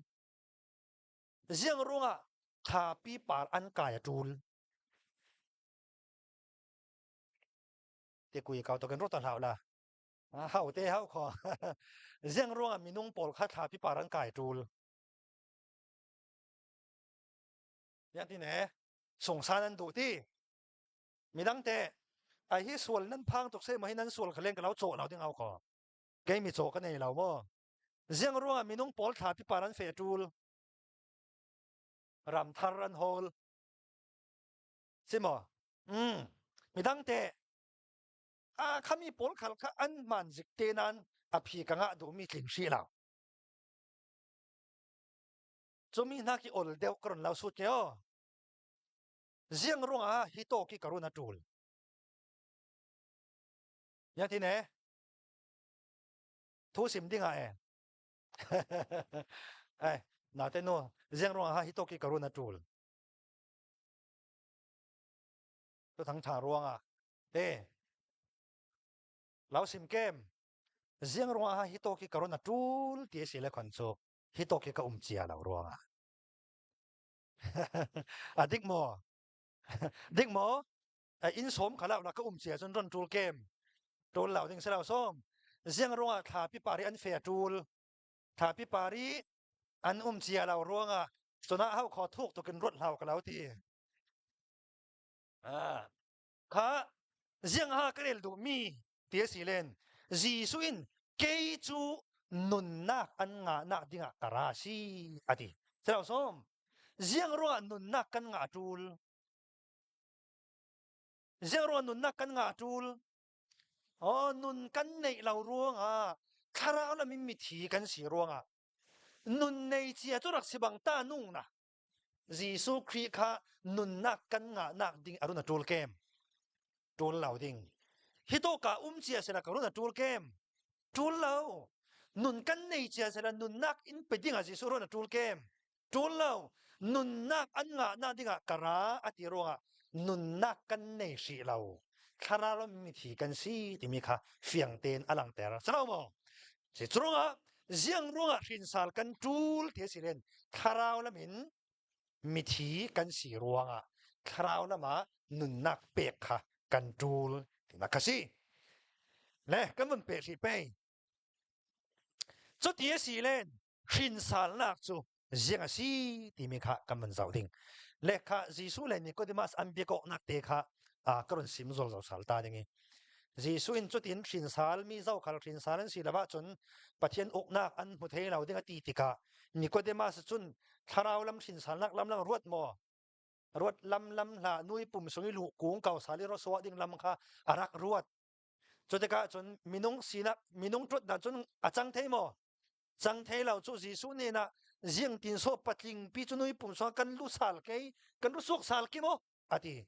Ziang ruangah thla pipar an kai a tul. Te kui kau to kan rota hlau la hau te hau kho ziang ruangah minung pawl kha thla pi par an kai tul yang ti ne sungsan an duh ti midang te ai hi sual nan phang tuk se ma hi nan sual khaleng ka lo chaw lo ding au ko kei mi chaw ka nei lo mo ziang ruangah minung pawl thla pi par an fe tul ram thar an hol si mo Mm. Midang te a khami pawl khal kha an man zik te nan a phi ka ngah duhmi tling hri lo. Cumi hna ki ol deuh ka ron lo sut ke o. Ziang rung ah hi to ki karun a tul. Ya ti ne? Thu sim ding ah e. Ai, na te nu, ziang rung ah hi to ki karun a tul. Tu thang tha ruangah te lau sim kem ziang ruangah hi to ki karon a tul ti si le khon chu hi to ki ka um chia lo ruangah a dik mo dik mo in som khala la ka um chia chun ron tul kem tul lo ding se lo som ziang ruangah thla pi pari an fe tul thla pi pari an um chia lo ruangah cuna hau kho thuk tukin ruat hlau ka lo ti Kha ziang ha ka rel duhmi ti a si len Jesuh in kei cu nunnak an ngahnak dingah ka ra si a ti. Silo som ziang ruangah nunnak kan ngah ṭul. Ziang ruangah nunnak kan ngah ṭul. Oh, nun kan neih lo ruangah thlarau lam in mithi kan si ruangah nun nei cia cu rak si bang ta nung na Jesuh Khrih kha nunnak kan ngahnak ding arun a ṭul kem. Ṭul lo ding. Hi to ka um cia sela ka run a ṭul kem. Ṭul lo. Nun kan nei cia sela nunnak in pe ding ah Jesuh run a ṭul kem. Ṭul lo. Nunnak an ngahnak ding ah ka ra a ti ruangah nunnak kan nei hrih lo. Thlarau mithi kan si timi kha fiang tein a langhter. Salo maw? Si curuangah ziang ruangah hrinsal kan ṭul ti a si len thlarau lam in mithi kan si ruangah thlarau lam ah nunnak pek kha kan ṭul tinak kha si. Le kan vun peh hrih pei. Cuti a si len hrinsalnak cu ziang a si timi kha kan van zoh ding. Le kha Jesuh le Nicodemus an biakawknak te kha ka run sim zol zo sal ta ding i Jesuh in cutin hrinsal mi zokhal hrinsal an si lo ahcun Pathian uknak an hmu thei lo ding a ti tikah Nicodemus cun thlarau lam hrinsalnak lam lang ruat maw ruat lam lam hla nui pum sung i lu kung kau sal i ro ding lam kha a rak ruat cu tikah cun minung sinak minung ṭut dan cun a cang thei maw cang thei lo cu Jesuh nih na ziang tin so patling pi cu nui pum so kan lu sal kei kan lu suak sal ki maw ati.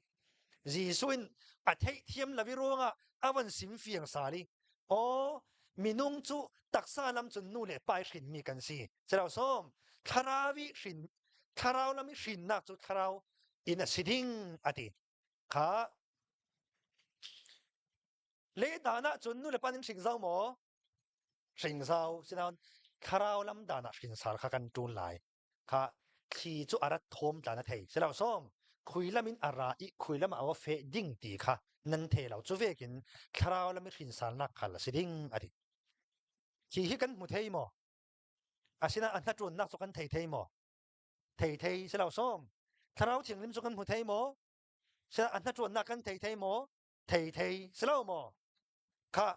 Jesuh in a theihthiam lo i ruangah a van sim fiang sal i aw minung cu taksa lam cun nu le pa i hrinmi kan si. Silo som thlarau i hrin thlarau lam i hrinnak cu thlarau in a si ding a ti. Kha le dan ah cun nu le pa nin hring zau maw? Hring zau sinain thlarau lam dan ah hrinsar kha kan ṭun lai. Kha thli cu a rat thawm tla na thei. Silo som khui lam in a ra i khui lam ah a feh ding ti kha nan thei lo. Cu vekin thlarau lam i hrinsarnak khal a si ding a ti. Hi hi kan hmu thei maw? Asinain a hnaṭuannak cu kan thei thei maw? Thei thei silo som. Thlarau thianghlim cu kan hmu thei maw? Sila a hnaṭuannak kan thei thei maw? Thei thei silo maw? Kha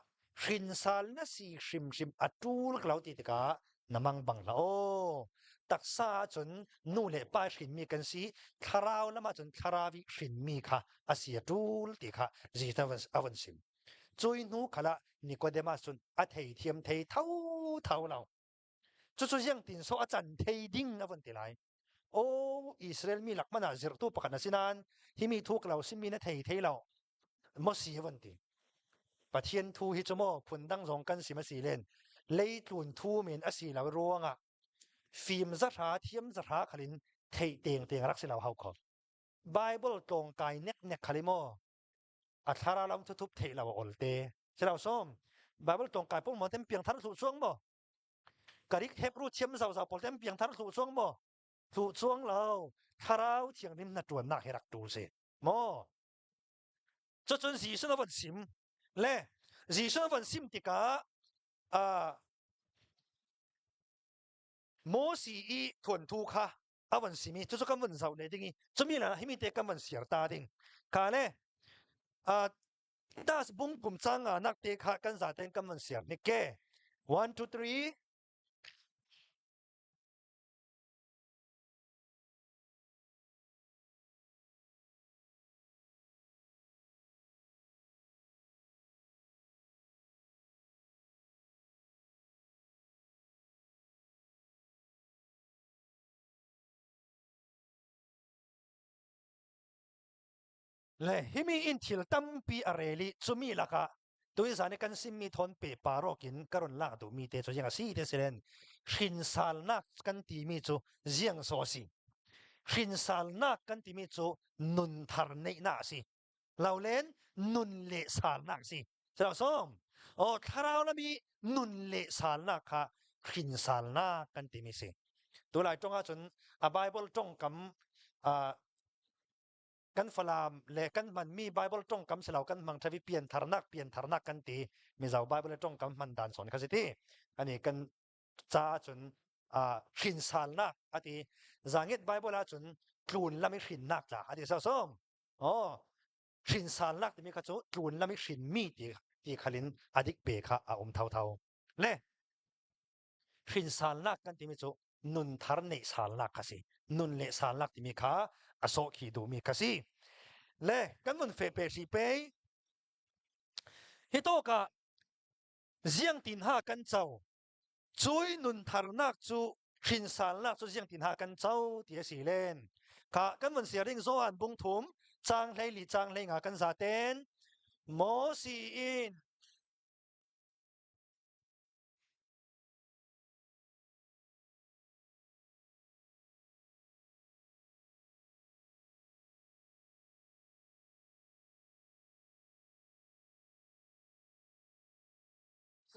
hrinsal na si hrimhrim a ṭul lo ti tikah na mang bang hlah aw. Taksa ahcun nu le pa hrinmi kan si, thlarau lam ahcun thlarau i hrinmi kha a si a ṭul ti kha Jesuh a van sim. Cui hnu khala Nicodemus cun a theithiam thei tho lo. Cucu ziangtin so a can thei ding a vun ti lai. Aw Israel mi lak man ah zirhtu pakhat na si nain hi mi thu ka lo simi na thei thei lo. Mosi a vun ti. Pathian thu hi cu maw phundang zong kan sim a si len leitlun thu men a si lo ruangah fim zahra thiam zahra khalin theih teng teng rak si lo hau kho. Bible tlawng kai nek nek khali maw a thlarau lam thuthup theih lo a ol te. Silo som Bible tlawng kai pong mo tem piang thar thlu chuang maw Karik Hebrew thiam zau pawl tem piangthar thlu chuang maw? Thlu chuang lo. Thlarau thianghlim na tuannak hi rak tu si. Maw? Cucun Jesuh na von sim. Le Jesuh na von sim tikah Moses i thuanthu kha a von sim i cucu kan von zoh ne ding i cumi la himi te kan von siar ta ding. Ka le Das bung kum cang ah nak te kha kan zaten kan van siar ni ke 1 2 3 Le himi in thil tampi a rel i cumi lakah tuizan i kan simmi thawn pe parawk in ka run lak duhmi te cu ziang a si te silen hrinsalnak kan timi cu ziang so a si. Hrinsalnak kan timi cu nun thar neihnak a si. Lolen nun le salnak a si. Silo som o thlarau lami nun le salnak kha hrinsalnak kan timi si. Tulai tong ahcun a Bible tongkam kan Falam le kan hmanmi Bible tongkam silo kan hmang thavi piantharnak piantharnak kan ti Mizo Bible tongkam hman dan son kha si ti ani kan ca cun hrinsalnak ati zangit Bible ah cun tlun lam i hrinnak ca ati so som oh hrinsalnak timi kha cu tlun lam i hrinmi ti ti khalin adik pe kha a um tho tho le hrinsalnak kan timi cu nun thar neih salnak kha si nun le salnak timi kha a sawh khi duhmi kha si le kan vun fe pe si pe hi to ka ziang tin ha kan co cui nun tharnak cu hrinsalnak cu ziang tin ha kan co ti a si len kha kan vun siaring zo an bung thum chang hlei li chang hlei nga kan zaten mo si in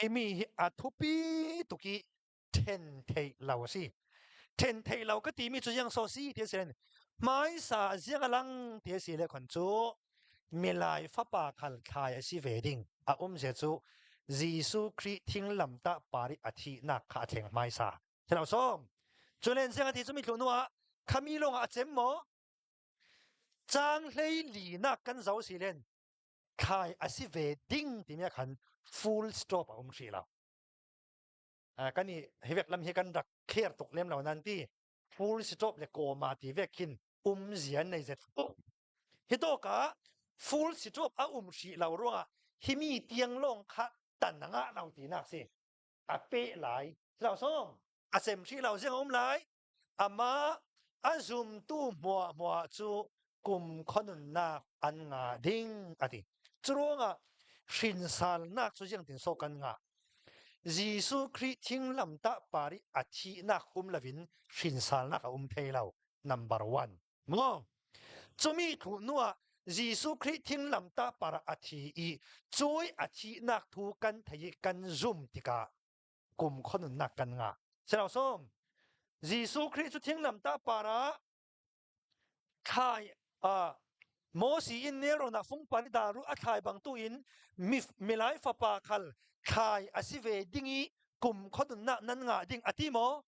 Himi hi a thupi tuk i then theih lo a si. Then theih lo ka timi cu ziang so si ti a si len. Hmaisa ziang a lang ti a si le khon cu milai fapa khal thlai a si ve ding a um zia cu Jesuh Khrih thinglamtah par i a thihnak kha a thleng hmaisa. Thilo som. Culen siang a thi cu mi thlu ah khami lawng ah a cem maw? Cang hlei linak kan zo si len thlai a si ve ding timi ah khan full stop a um hrih lo. Kan i hi vek lam hi kan rak kher tuk lem lo nan ti full stop le comma ti vek khin um zian nei zet Hi tawk ah full stop a um hrih lo ruangah himi tiang lawng kha tan a ngah lo tinak si. A peh lai. Lo som. A sem hrih lo zing a um lai. Amah a zumtu hmuahhmuah cu kum khonunnak an nga ding ati. Curuangah hrinsalnak cu ziangtin so kan ngah. Jesuh Khrih thinglamtah par i a thihnak um loin hrinsalnak a um thei lo. Number one. Maw? Cumi thu hnu ah Jesuh Khrih thinglamtah par ah a thi i cui a thihnak thu kan thei i kan zum tikah kum khonunnak kan ngah. Silo som. Jesuh Khrih cu thinglamtah par ah thlai Moses in nelrawn ah fungpal i daru a thlai bang tu in milai fapa khal thlai a si ve ding i kum khodunnak nan ngah ding a ti maw?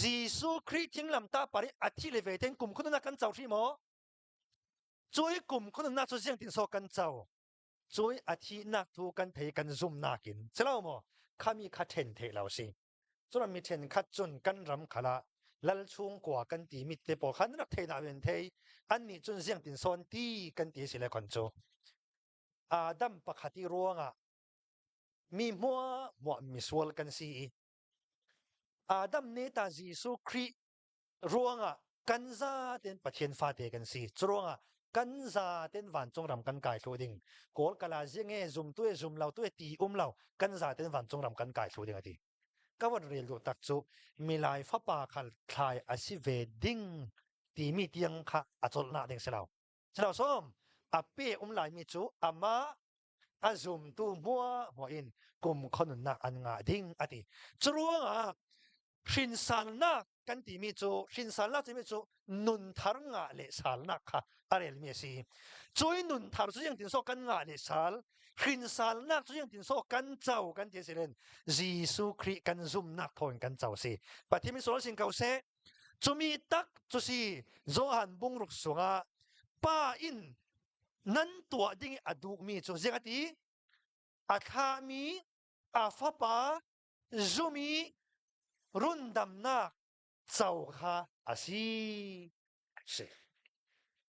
Jesuh Khrih thinglamtah par i a thi le ve ten kum khonunnak kan co hri maw? Cui kum khonunnak cu ziang tin so kan co. Cui a thihnak thu kan thei kan zumnak in. Silo maw? Khami kha then the lo si. Cun mi ṭhenkhat cun kan ram khal ah lal chungkua kan timi te pawl khan rak thei na in thei. Annih cun ziangtin sawn ti kan ti si le kon cu. Adam pakhat i ruangah mi hmuahhmuah misual kan si i Adam ne ta Jesuh Khrih ruangah kan zaten Pathian fate kan si. Curuangah kan zaten vancung ram kan kai thlu ding. Kawl kala zing e zum tu e zum lo tu e ti um lo kan zaten vancung ram kan kai thlu ding ati. Ka von rel duh tak cu milai fapa khal thlai a si ve ding timi tiang kha a colh ding si lo. Si lo som a pe um lai mi cu ama a zumtu hmua hmua in kum khonunnak an ngah ding ati. Curuangah hrinsalnak kan timi cu hrinsalnak timi cu nunthar ngah le salnak kha a relmi a si. Cui nunthar cu yang tin so kan ngah le sal, hrinsalnak cu yang tin so kan co kan ti si len Jesuh Khrih kan zumnak thawng kan co si. Pathian min sual sin ko seh. Cumi tak cu si Johan bungruk sungah pa in nan tuah ding a duhmi cu ziang a ti a thlahmi a fapa zum i rundamnak co kha a si. Si.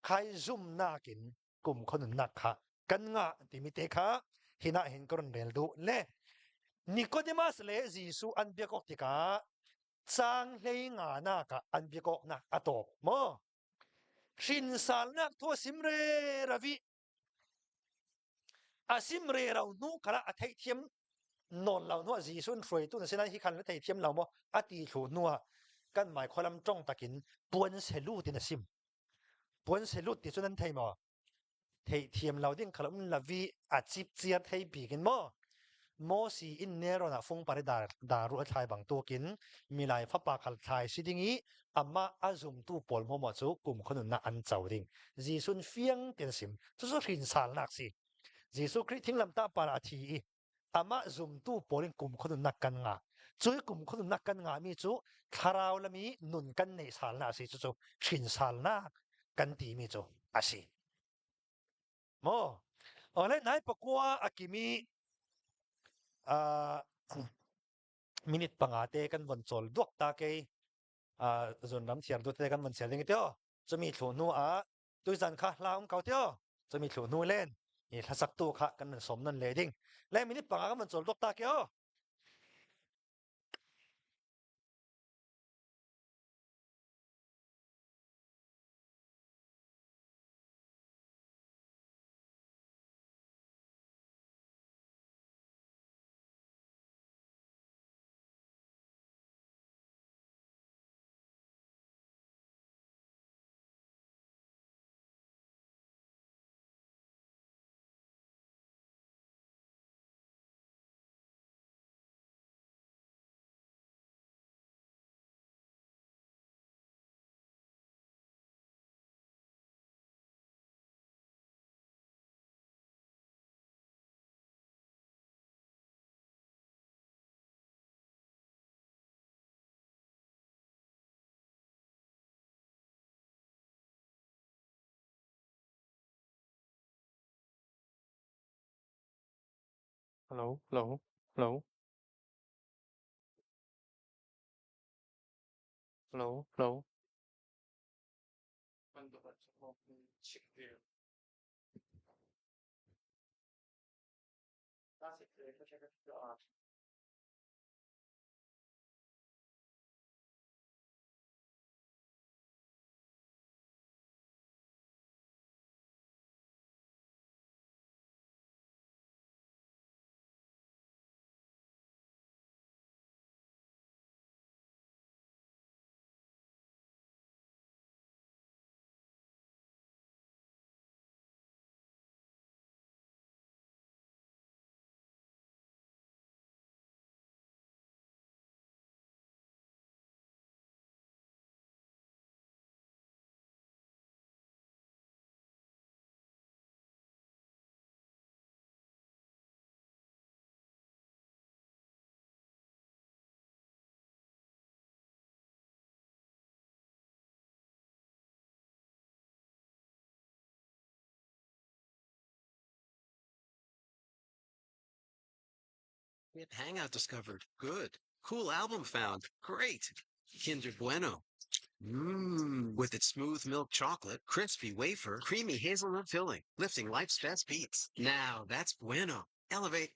Khai zumnak in kum khonunnak kha kan ngah timi te kha hinah hin ka run rel duh le Nicodemus le Jesuh an biakawk tikah caang hlei nga nak ah an biakawknak a tawp maw hrinsalnak thu a sim re ravi A sim rero hnu kha a theihthiam nawn lo hnuah Jesuh in hruaitu na si lai hi khan na theithiam lo maw a ti thlu hnuah kan mai khualam tong takin puan selut in a sim. Puan selut ti cu nan thei maw? Theihthiam lo ding kha um lavi a cip ciar thei bik in maw? Mosi in neron ah fung pari dar daru a thlai bang tukin milai fapa khal thlai si ding i amah a zumtu pawl hmuahmuah cu kum khonunnak an co ding. Jesuh fiang tein sim. Cucu hrinsalnak si. Jesuh Khrih thinglamtah par a thi i amah zumtu pawl in kum khonunnak kan ngah. Cui kum khonunnak kan ngahmi cu thlarau lami nun kan neih salnak a si. Cucu hrinsalnak kan timi cu a si. Maw? Ole nai pakua a kimi uh, minute panga te kan von chawl duak ta kei zun ram thiar du te kan von sel ding teo chumi thlu hnu a tuizan kha hla um kau teo chumi thlu hnu len i hlasak tu kha kan nan som nan le ding le minute panga kan von chawl duak ta ke o. Hello, hello, hello, hello, hello. Hip hangout discovered. Good. Cool album found. Great. Kinder Bueno. Mmm. With its smooth milk chocolate, crispy wafer, creamy hazelnut filling, lifting life's best beats. Now that's bueno. Elevate.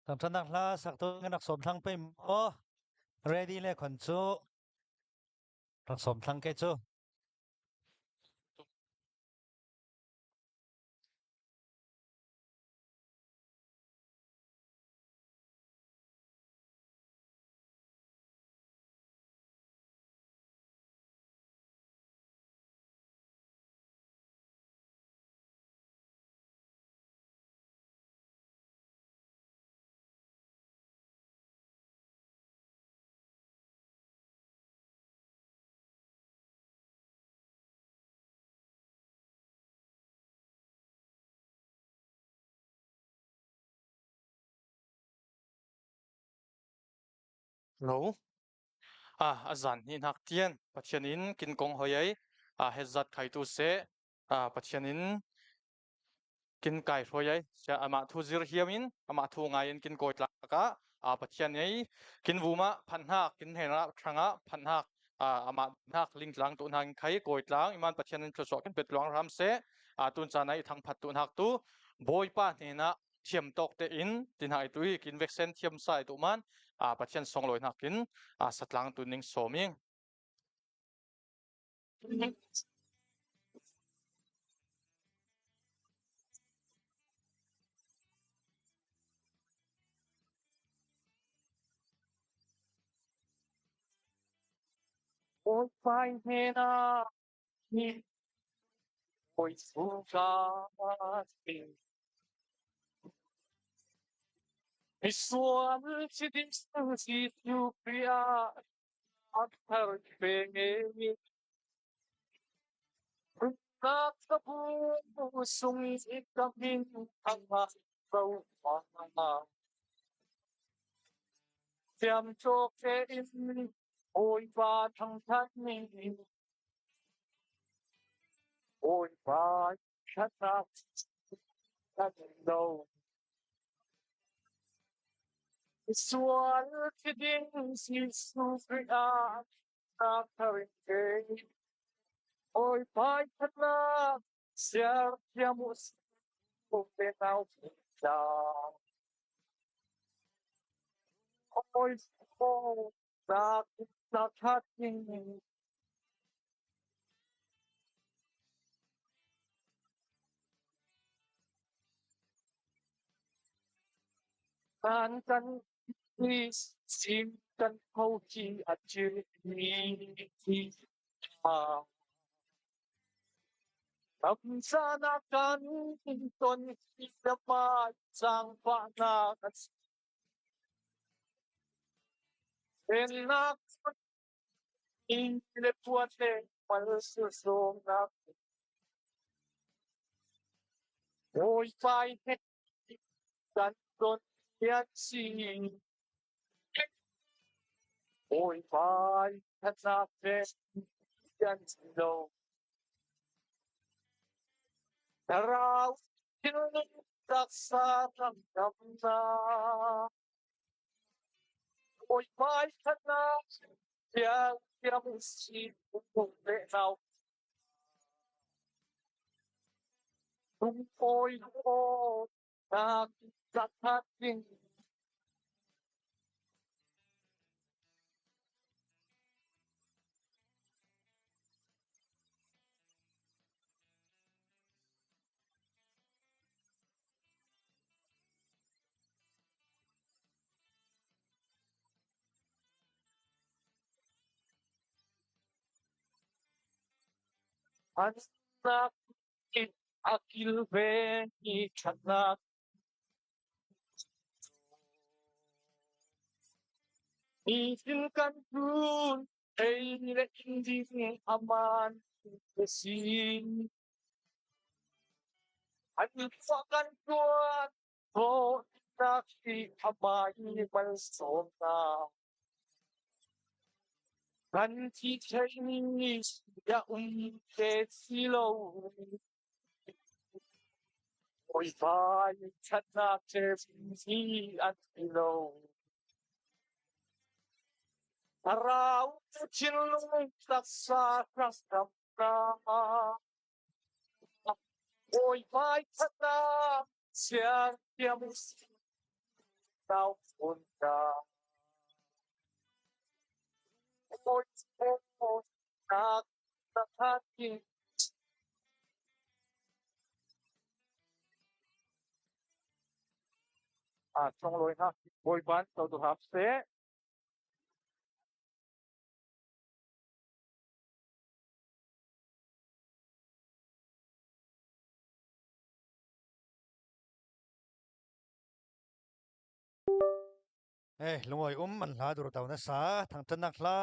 Thangṭhatnak hla sak tu kan rak sawm thlang pei maw? Ready le khon cu rak sawm thlang ke cu. Lo. Ah, a zan hi hnak tian Pathian in kin kong hoi ai a hetzat khai tu se a Pathian in kin kai hruai ai sia amah thu zir hiam in amah thu ngai in kin kawi tlak ah a Pathian ei kin vuma phan hak kin hena thanga phan hak amah hak ling tlang tu hna khai kawi tlang iman Pathian in thluachuah kan pet luang ram se a tun chan ai thang phat tu hak tu Bawipa hnena thiam tawk te in tin hai tu i kin vaccine thiam sai tu man a Pathian song loi hnak in a satlang tu ning soming. Misual si si Priya Athar pe Nakapusong ikaming ang Siam in Bawipa thangthat ning Bawipa thatnak. kan lo. Sual thi ding Jesuh Khrih ah nak thar in kei. Bawipa thatnak siar thiam u sih pe nau ta. Hawi nak na that ning Kan kan i sim kan kho hi a thil mi Tamsana kan ton hi ma zaangfahnak a si. Pennak in le puan le mal sawmnak Bawipa he kan ton hian si. Bawipa thatnak he kan lo. Thlarau thinlung taksa ṭangdamnak Bawipa thatnak thiang thiam si le nau Lungpawi aw nak zathat ding An in a kilven i ṭhatnak Nitin kan tlun ei le inn ding aman a si. An fa kan tuan dawtnak hi amah i malsawmnak. Kan thi theimi a um te si lo. Bawipa i ṭhatnak hi an ti lo. Thlarau thinlung taksa hrangramnak Bawipa i ṭhatnak siangthiam nau phun hna. Bawipa Songlawi hna Bawipa nih cotu hram seh. Eh, lungawi um an hla dur to na sa thangṭhatnak hla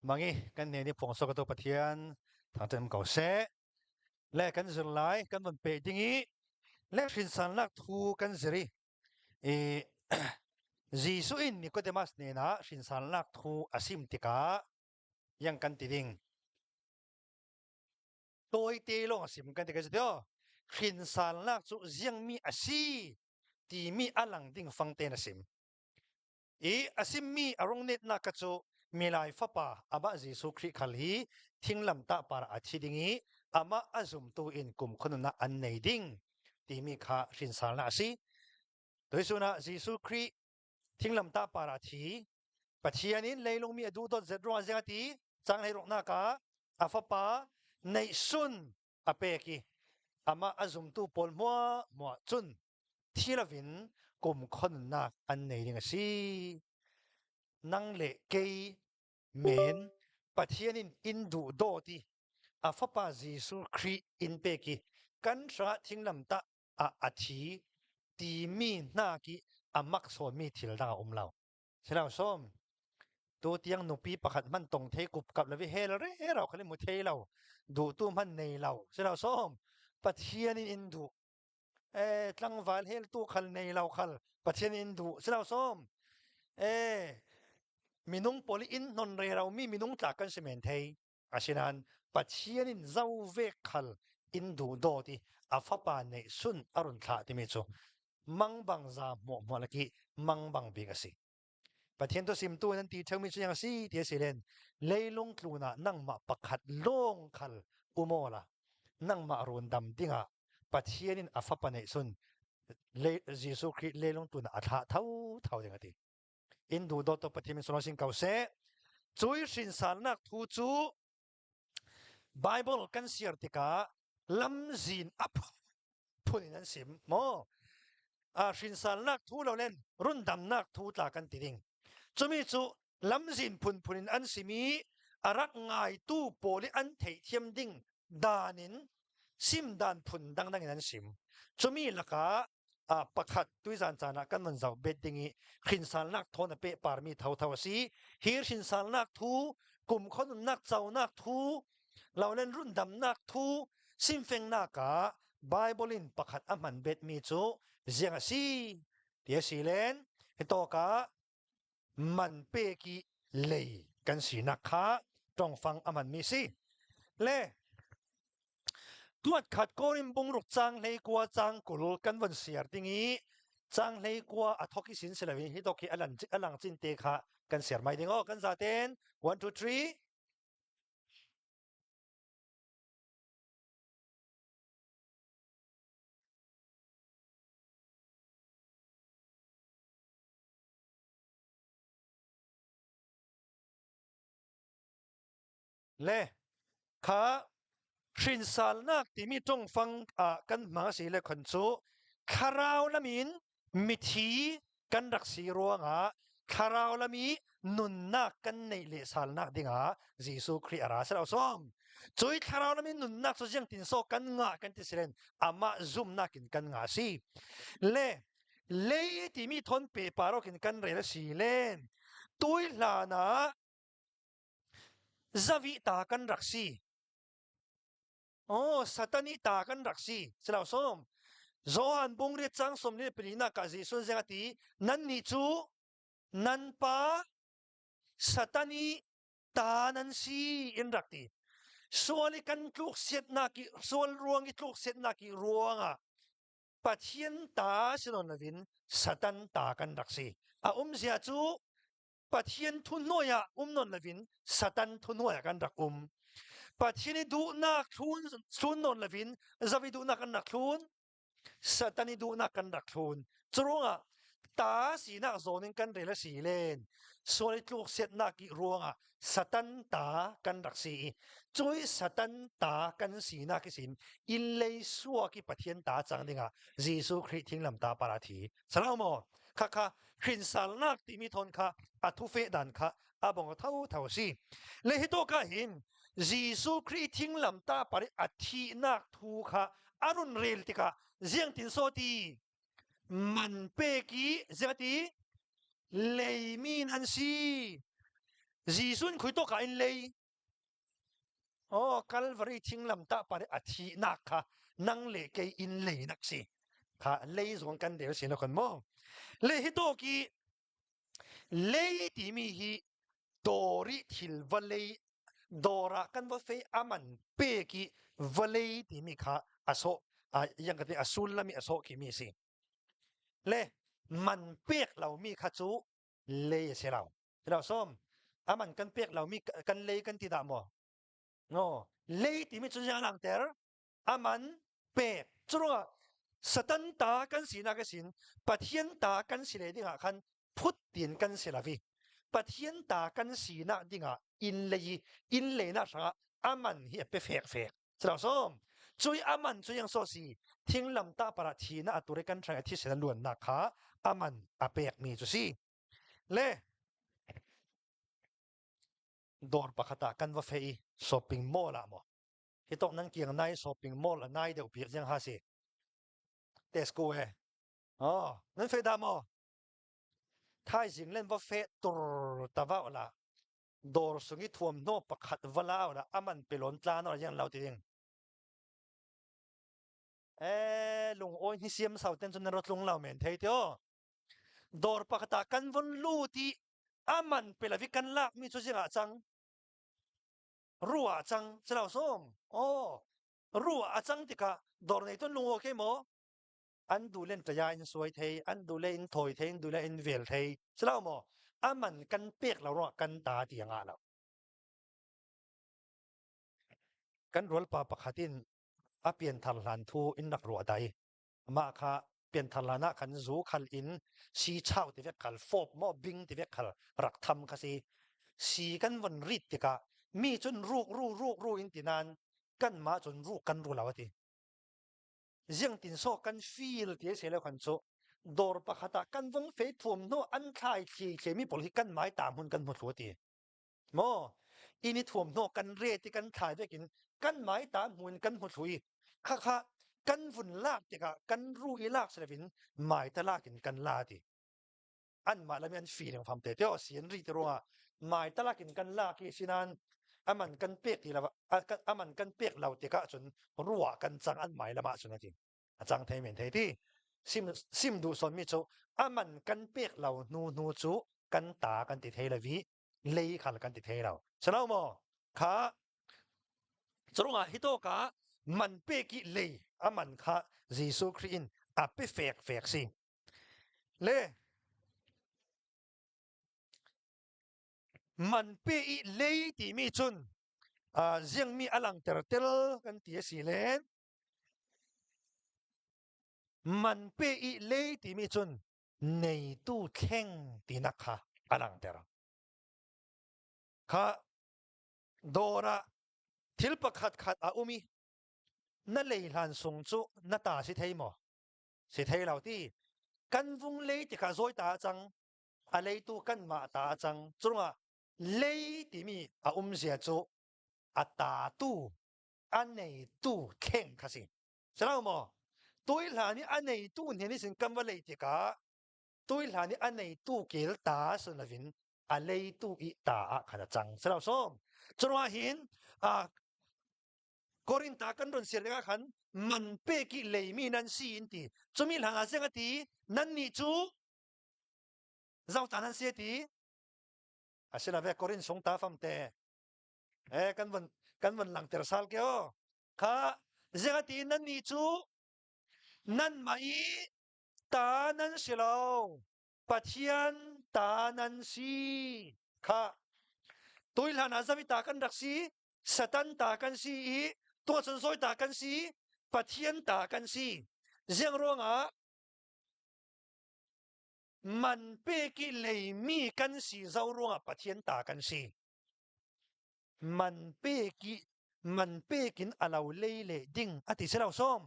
Mangi kan ne nih phuang sok tu Pathian thangṭhat ko seh. Le kan zir lai kan von pe ding i le hrinsannak thu kan zir i i Jesuh in Nicodemus hnenah hrinsannak thu a sim tikah yang kan ti ding. Tawite lawng a sim kan ti ka si tio. Hrinsannak cu ziangmi a si timi a lang ding fang tein a sim. I a simmi a rung netnak ka cu milai fapa amah Jesuh Khrih khal hi thinglamtah par a thi ding i amah a zumtu in kum khonunah an nei ding timi kha hrinsalnak a si. Tuisun ah Jesuh Khrih thinglamtah par a thi Pathian in leilung mi a duh dawt zet ruang zeng a ti cang hlei ruknak ah a fapa neihsun a pek i amah a zumtu pawl hmuah hmuah cun thi loin kum khonnak an nei ding a si. Nang le kei men Pathian in in duh dawt i a fapa Jesuh Khrih in pek i kan hrangah thinglam tah ah a thi timi hna ki a mak sawmi thil dang a um lo. Silo som tu tiang nupi pakhat man tong thei kup kap lavi hel re rau khali mu thei lo du tu man nei lo silo som Pathian in in duh e tlangval hel tu khal nei lo khal Pathian in duh silo som e minung poli in non re rau mi minung tla kan si men thei asinain Pathian in zo ve khal In duh dawt i a fapa neih sun a run thlah timi cu mangbang za hmuahhmuah laki mangbang bik a si. Pathian tu simtu nan ti ṭheumi cu yang a si ti a si len leilung tlun ah nangmah pakhat lawng khal umaw la nangmah run dam dingah Pathian in a fapa neih sun Jesuh Khrih leilung tlun ah a thlah tho tho ding a ti. In duh dawt to Pathian min sulaw sin ko seh. Cui hrinsalnak thu cu Bible kan siar tikah lamzin a phun in an sim maw? Hrinsalnak thu lo len rundamnak thu tla kan ti ding. Cumi cu lamzin phunphun in an sim i a rak ngaitu pawl i an theihthiam ding dan in sim dan phun dangdang in an sim. Cumi lakah pakhat tuizan caan ah kan van zoh bet ding i hrinsalnak thawn a peh parmi thotho a si. Hi hrinsalnak thu, kum khonunnak conak thu, lolen rundamnak thu, simfengnak ah Bible in pakhat a hman betmi cu ziang a si ti a si len hi tawk ah man pek i lei kan sinak kha tongfang a hmanmi si. Le Tuatkhat Korin bungruk cang hlei kua cang 20 kan von siar ding i cang hlei kua a thok i sin si loin hi dok hi alan alang cin te kha kan siar mai ding o kan zaten 1 2 3 Le kha hrinsalnak timi tongfang ah kan hmang a si le khon cu thlarau lam in mithi kan rak si ruangah thlarau lam i nunnak kan neih le salnak dingah Jesuh Khrih a ra si lo som. Cui thlarau lam in nunnak cu ziang tin so kan ngah kan ti silen amah zumnak in kan ngah si. Le lei timi thon pe parok in kan rel a si len. Tui hlan ah Zavi ta kan rak si. Oh, Satan i ta kan rak si. Silau som. Johan bung riat cang som ni pali na ka Jesuh zeng ati nan ni cu nan pa Satan i ta nan si in rak ti. Sual i kan tluk siatnak i sual ruang i tluk siatnak i ruangah Pathian ta sinon lovin Satan ta kan rak si. A umzia cu Pathian thuhnuai ah um nawn lovin Satan thuhnuai ah kan rak um. Pathian i duhnak thlun, thlun nawn lovin zavi duhnak kan rak thlun. Satan i duhnak kan rak thlun. Curuangah ta sinak zawn in kan rel a si len. Sual i tluksetnak i ruangah Satan ta kan rak si i cui Satan ta kan sinak i sin inn lei suak i Pathian ta cang dingah Jesuh Khrih thinglam ta para thi. Salau maw? Khakha hrinsalnak timi thawn kha a thufe dan kha a bong tho tho si. Le hi to ka hin Jesuh Khrih thinglam ta par i a thihnak thu kha a run rel tikah ziang tin so ti man pek i ziang ti leimi an si. Jesuh in khui to ka in lei Oh, Calvary thinglam tah par a thihnak kha nang le kei in leinak si. Kha lei zong kan rel si no kan mo. Le hi to ki lei timi hi dawri thil vawlei dawra kan va fe aman pe ki vawlei timi kha aso yang ka ti a sullam i aso khi mi si. Le man pek lo mi kha cu lei a si lo. Lo som aman kan pek lomi kan lei kan ti dah maw? No, lei timi cu ziang langter aman pek. Curuangah Satan ta kan sinak asin Pathian ta kan si le dingah khan phut tin kan si lavi. Pathian ta kan sinak dingah inn lei inn lei nak hrangah aman hi a pe fek fek. Lo som cui aman cu yang so si thinglam ta para thi na ature kan hrang thi sen luan nak kha aman a pek mi cu si. Le dawr pakhat ah kan va feh i shopping mall ah maw hi tok nan kiang nai shopping mall a nai deuh bik ziang ha si Tesco he oh nan feh dah maw thaizing len va feh tur ta va la dawr sung i thuam hnaw pakhat va la la aman pelon tla no yang lo ti ding eh lung oi ni siam sau ten chun ro tlung lo men thei tio Dawr pakhat ah kan von lut i a man pelavi kan lakmi cu zingah cang, ruah cang, si lo sum. Aw. Ru a cang tikah dawr nei tun lung okay maw? An duh len taya in suai thei, an duh le in thawi thei, an duh le in vel thei. Silo maw? Aman kan pek lo ruangah kan ta ti ngah lo. Kan rualpa pakhat in a pianthar hlan thu in rak ruah dai. Mah kha pianthar hlan ah khan zu khal in si chau ti vek khal fawp maw bing ti vek khal rak tham kha si. Si kan von rit tikah mi cun ruk ru ruk ru in ti nain kan mah cun ruk kan ru lo ati. Ziang tin so kan feel ti se lo khan cu dawr pakhat ah kan vong fe thuam hnu an thlai thli thli mi pawl hi kan mai ta hmun kan hmu thlu ati. Maw inn i thuamhnaw kan ret i kan thlai vekin kan mai ta hmun kan hmu thlu i khakha kan vun lak tikah kan ru i lak silovin mai ta lak in kan la ti. Anmah lami an feeling fam te teo si an ri te ruangah mai talak in kan lak i sinan aman kan pek ti lo aman kan pek lo tikah cun ruah kan cang an mai lamah cun ati a cang thei men thei ti. Sim sim duh son mi cu aman kan pek lo hnu hnu cu kan ta kan ti thei lo i lei khal kan ti thei lo salo maw? Kha curungah hito ka man pek i lei aman kha Jesuh Khrih in a pe fek fek si le man pe i lei timi cun ziangmi a langter tel kan ti a si len. Man pe i lei timi cun neitu thleng tinak kha a langter. Kha dawr ah thil pakhat khat a um i na lei hlan sung cu na ta si thei maw? Si thei lo ti. Kan vung lei tikah zawi ta a cang, a leitu kanmah ta a cang. Curungah lei timi a um zia cu a tatu a neitu thleng kha si. Silo maw? Tui hlan i a neitu hnen i sin kan va lei tikah tui hlan i a neitu kel ta si lovin a leitu i ta ah khan a cang. Silo som. Curuangah hin Korinta kan ron siar tikah khan man pek i leimi nan si in ti. Cumi hlang ah zeng a ti nan nih cu zauta nan si a ti. Asinave Korin sung ta fam te. Eh kan von langter sal ke o. Kha zeng a ti nan nih cu nan mah i ta nan si lo. Pathian ta nan si. Kha tuihlan hlan ah zavi ta kan rak si, Satan ta kan si i tuahcun sawi ta kan si, Pathian ta kan si. Ziang ruangah man pek i leimi kan si zo ruangah Pathian ta kan si. Man pek i man pek in a lo lei le ding a ti si lo som.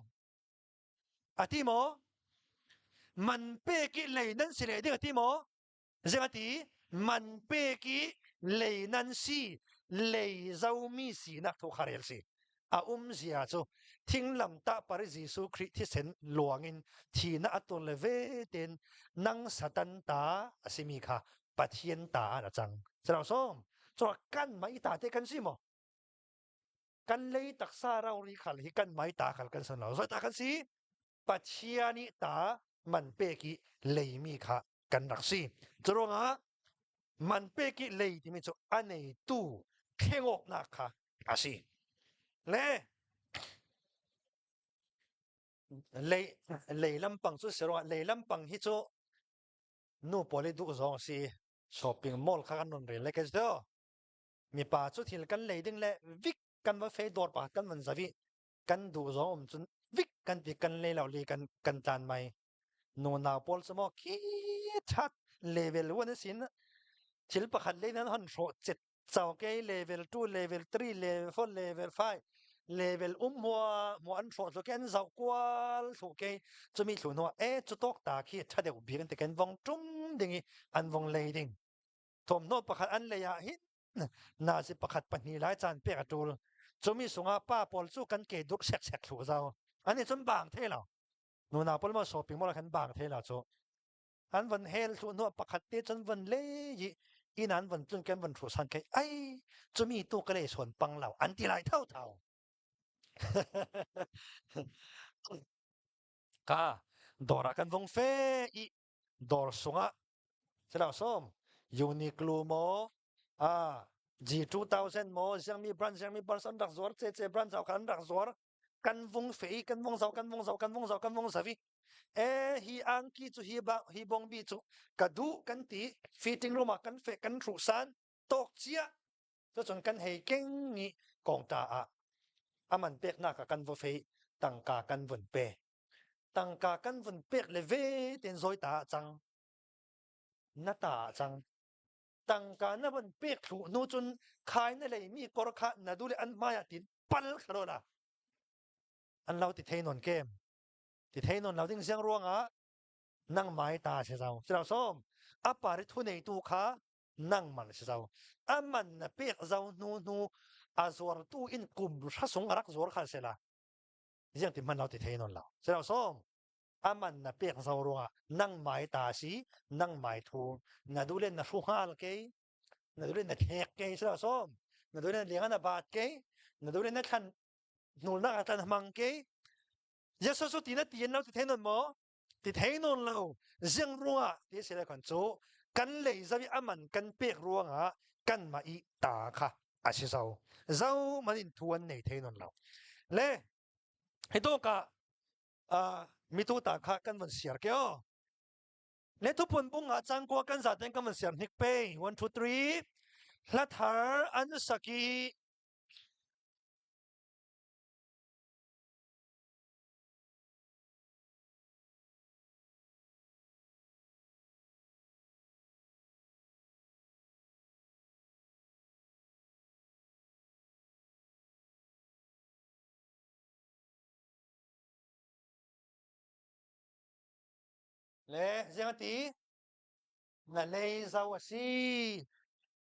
A ti maw? Man pek i lei nan si le ding a ti maw? Zeng a ti? Man pek i lei nan si, lei zomi sinak thu kha rel si. A um zia cu thinglam tah par Jesuh Khrih thisen luangin thina a tur le ve ten nang Satan ta a simi kha Pathian ta ah na cang. Sarau som, cu kan mai ta te kan si maw? Kan lei taksa rori khal hi kan mai ta khal kan san lo. Zoi ta kan si? Pathian i ta man pek i leimi kha kan rak si. Curuangah man pek i lei timi cu a neitu thlengawknak kha a si. Le lei lei lampang cu si ruangah lei lampang hi cu nu pawl i duh zong si shopping mall kha kan run rel le ka si mipa cu thil kan lei ding le vik kan va fe dawr pa kan van zavi kan duh zong um cun vik kan ti kan lei lo li kan kan tlan mai nu nau pawl cu maw khi that level 1 sin thil pakhat lei nan hon hrawh chet chau ke level 2, level 3, level 4, level 5, level um hua mu an hrawh thlu ke an zau kual thlu ke chumi thlu hnuah e chu tok ta khi tha deuh bik an ti kan vong tum ding i an vong lei ding thawmhnaw pakhat an lei ah hin nazi pakhat pahnih lai caan pek a tul. Chumi sungah pa pawl cu kan ke duk sek sek thlu zau ani cun bang the lo nuna pawl ma shopping mall khan bang the la chu an van hel thlu hnuah pakhat te cun van le i inn an van tlun kan van thu san kai ai chumi tu ka le son pang lo an ti lai thau thau ka dawr ah kan vong fe i dawr sungah silo som Uniqlo maw a G2000 maw ziangmi brand ziangmi brand an rak zuar ce ce brand zau khan an rak zuar. Kan vung fe i kan vung zau kan vung zau kan vung zau kan vung zau i e hi angki cu hi ba hi bongbi cu ka duh kan ti fitting room ah kan fe kan hruh san tawk cia cucun kan hei keng i kongta ah aman peknak ah kan va fei tangka kan vun pe tangka kan vun pek le ve ten zoi ta ah cang na ta ah cang tangka na vun pek thlu hnu cun khai na lei mi kor kha na du le an hmai ah tin pal kharo la an lo ti thei non kem ti thei non lo ding siang ruangah nang mai ta se zau si som apari thu nei tu kha nangman si zo aman na pek zo hnu hnu a zuartu in kum hra sung a rak zuar kha se la ziang ti hman lo ti thei non lo si lo som aman na pek zo ruangah nang mai ta si nang mai thu na du le na hru ngal ke na du le na thlek ke si lo som na du le na liang na bat ke na du le na thlan nul na tlan hmang ke Jesus cu ti na ti in lo ti thei non maw ti thei nawn lo ziang ruangah ti si le kan cu kan lei zawi aman kan pek ruangah kan mah i ta kha a si zo zo man in thu an nei thei nawn lo le hi to ka mitu ta kha kan van siar ke o le thupun bung ah changkua kan za ten kan van siar hnik pe 1 2 3 hla thar an saki Le ziang a ti? Na lei zo a si.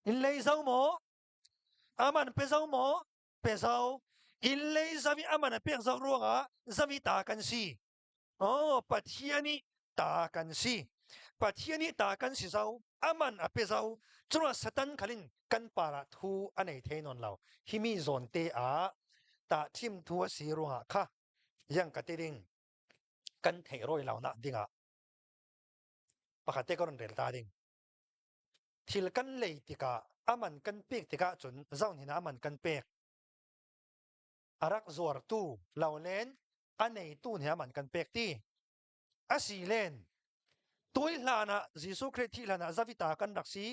In lei zo maw? Aman pe zo maw? Pe zo. In lei zavi aman a pek zo ruangah zavi ta kan si. Oh, Pathian i ta kan si. Pathian i ta kan si zo. Aman a pe zo. Cuna Satan khalin kan para thu a nei thei non lo. Himi zawn te ah ta thim thu a si ruangah kha yang ka ti ding kan theih roi lo nak dingah pakhat te ka ron rel ta ding. Thil kan lei tikah aman kan pek tikah cun zaun hin aman kan pek. A rak zuartu lo len a neitu nih aman kan pek ti. Asi len tui hlan ah Jesuh Khrih thih hlan ah zavita kan rak si.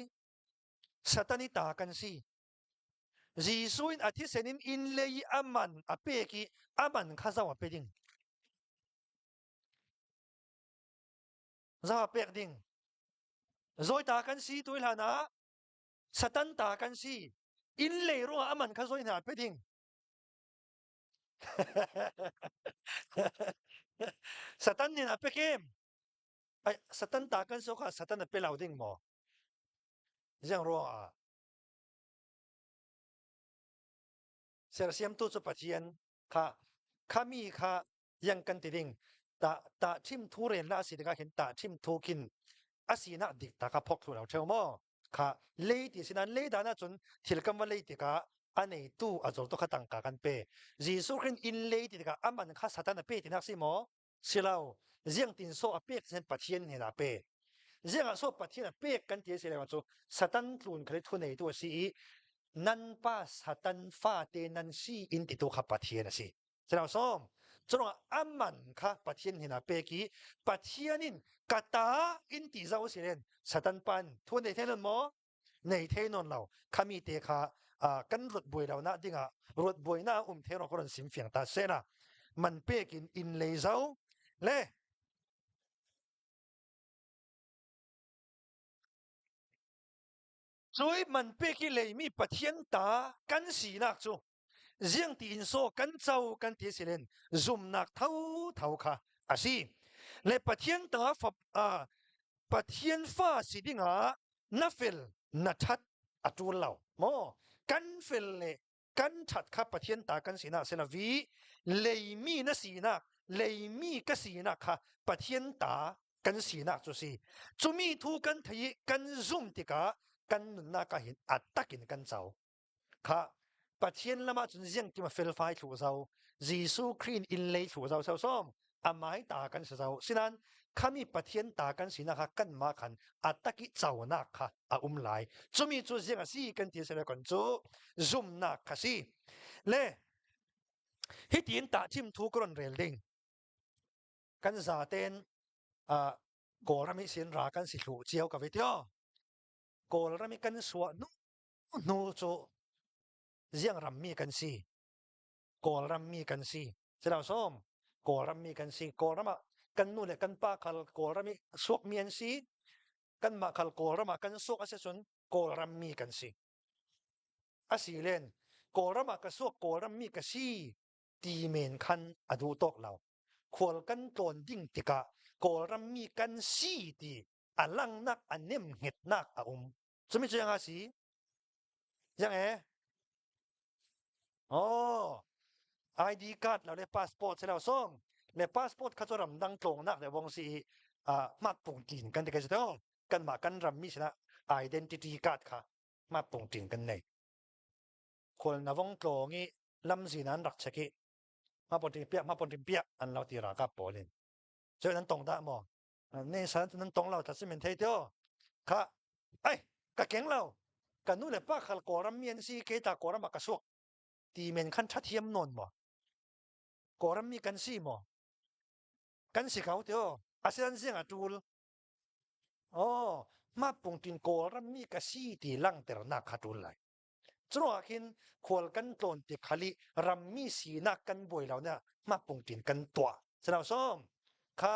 Satan i ta kan si. Jesuh in a thisen in inn lei i aman a pek i aman kha zau a pe ding. Zau a pek ding. Zawi ta kan si tui hlan ah Satan ta kan si. Inn lei ruangah aman kha zawi hna pe ding. Satan nih a pe kem. Ai Satan ta kan so kha Satan a pe lo ding maw? Ziang ruangah sersiamtu cu Pathian kha khami kha yang kan ti ding ta ta thim thu ren la si tikah hin ta thim thu khin a sinak dik ta kha phok thlu lo theu maw kha lei ti sinan lei dan ahcun thil kan va lei tikah a neitu a zor to kha tangka kan pe Jesuh Khrist in lei ti tikah aman kha Satan a pe ti nak si maw silo ziang tin so a pek sen Pathian he na pe ziang ah so Pathian a pek kan ti si le cu Satan tlun khali thu nei tu a si i nan pa Satan fa te nan si in ti tu kha Pathian a si Cunang som cunang aman kha Pathian hin a pek i Pathian in kata in ti zo si len Satan pan thu nei thei non maw nei thei non lo khami te kha kan ruat buai lo na dingah ruat buai na um thei ro koron sim fiang ta se na man pek in in lei zo le cui man pek i leimi Pathian ta kan sinak cu ziang ti in so kan co kan ti silen zumnak tho tho kha a si le Pathian ta fa Pathian fa si dingah na fel na that a tul lo maw kan fel le kan that kha Pathian ta kan sinak sila vi leimi na sinak leimi ka sinak kha Pathian ta kan sinak cu si cumi thu kan thei kan zum tikah kan nunnak ah hin a takin kan co Kha Pathian lam ah cun ziang kim a felfai thlu zo. Jesuh Khrih in inn lei thlu zo so som. Amai ta kan si zo. Sinan khami Pathian ta kan sinak kha kanmah khan a taki conak kha a um lai. Cumi cu ziang a si kan ti sile kon cu zumnak kha si. Le Hitin tah chim thu ka ron rel ding. Kan zaten Kawlram i sin ra kan si thlu cio ka ve tio. Kawlram i kan suah nu nu cu ziang ram mi kan si. Kawlram mi kan si. Silo som Kawlram mi kan si. Kawlram ah kan nu le kan pa khal Kawlram i suak mi an si. Kan mah khal Kawlram ah kan suak a si cun Kawlram mi kan si. Asi len Kawlram ah ka suak Kawlram mi ka si ti men khan a duh tawk lo. Khual kan tlawn ding tikah Kawlram mi kan si ti a langnak a nemhngetnak a um. Cumi cu yang a si? Yang e? Oh, ID card lo le passport se lo song. Le passport kha cu ramdang tlawngnak le wong si i mat pung tin kan ti kai to. Kan mah kan ram mi sina identity card kha mat pung tin kan nei. Khual na vong tlawng i lamzin an rak check i ma pon tin piak ma pon tin piak an lo ti ra kap pawl in. Cu nan tong dah maw? Ne san nan tong lo ta si men thei teo. Kha ai ka keng lo. Ka nu le pa khal kawlram mi an si ke ta kawlram ah ka suak ti men khan tha thiam non maw? Kawlram mi kan si maw? Kan si kau teo. Asian siang a tul. Oh, ma pungtin kawlram mi ka si ti langternak kha tul lai. Curuangah khin khual kan tlawn tik khal i rammi sinak kan buai lo na hmapungṭin kan tuah. Sanau som kha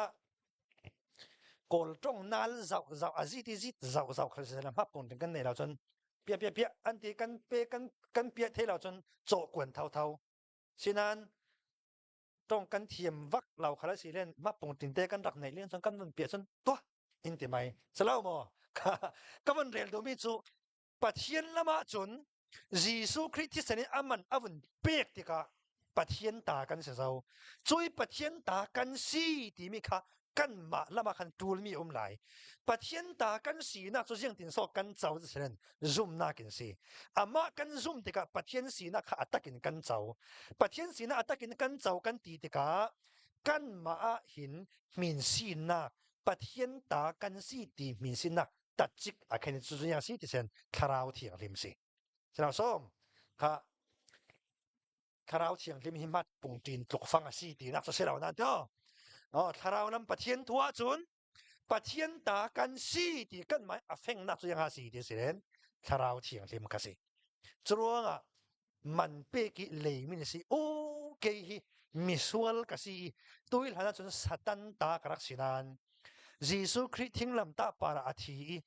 kawl ṭong nal zau zau a zit i zit zau zau kha sila hmapungṭin kan nei lo cun pia pia pia an ti kan pe kan kan pia thei lo cun cawh kuan tho tho. Sinan tong kan thiam vak lo khala si len hmapungṭin te kan rak nei len cun kan vun pia cun tuah in ti mai. Salo maw? Ka van rel duhmi cu Pathian lam ahcun Jesuh Khrih thisen in a man a vun pek tikah Pathian ta kan si zo. Cui Pathian ta kan si timi kha kanmah lam ah khan ṭulmi um lai. Pathian ta kan sinak cu ziangtin sawk kan co ti zumnak in si. Amah kan zum tikah Pathian sinak kha a takin kan co. Pathian sinak a takin kan co kan ti tikah kanmah ah hin min sinak Pathian ta kan si ti min sinak tatcik a khen cu yang si ti sen thlarau thianghlim si thlarau som kha thlarau thianghlim hi mat pungtin tluk fang a si ti nak cu si lo na to oh thlarau lam pathian tu ahcun pathian ta kan si ti kan mai a feng nak cu yang ha si ti si thlarau thianghlim ka si curuangah man pek i leimin si o kei hi misual ka si tui hlan ahcun satan ta ka rak si nain Jesuh Khrih thinglam tah par ah a thi i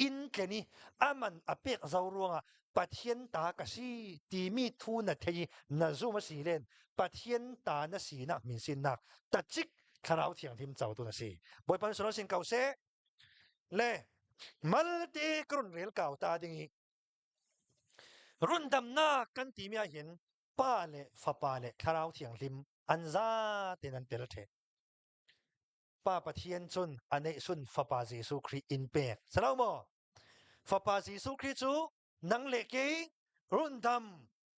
inn tlen i aman a pek zo ruangah Pathian ta ka si timi thu na thei i na zum a si len Pathian ta na sinak min sinnak tacik thlarau thianghlim cotu na si Bawipa nih sin ko seh le malte ka run rel kau ta ding i Rundamnak kan timi ahhin Pa le Fapa le Thlarau Thianghlim an za tein an tel ṭheh. Pa Pathian cun a neihsun Fapa Jesuh Khrih in pek. Salo maw? Fapa Jesuh Khrih cu nang le kei rundam,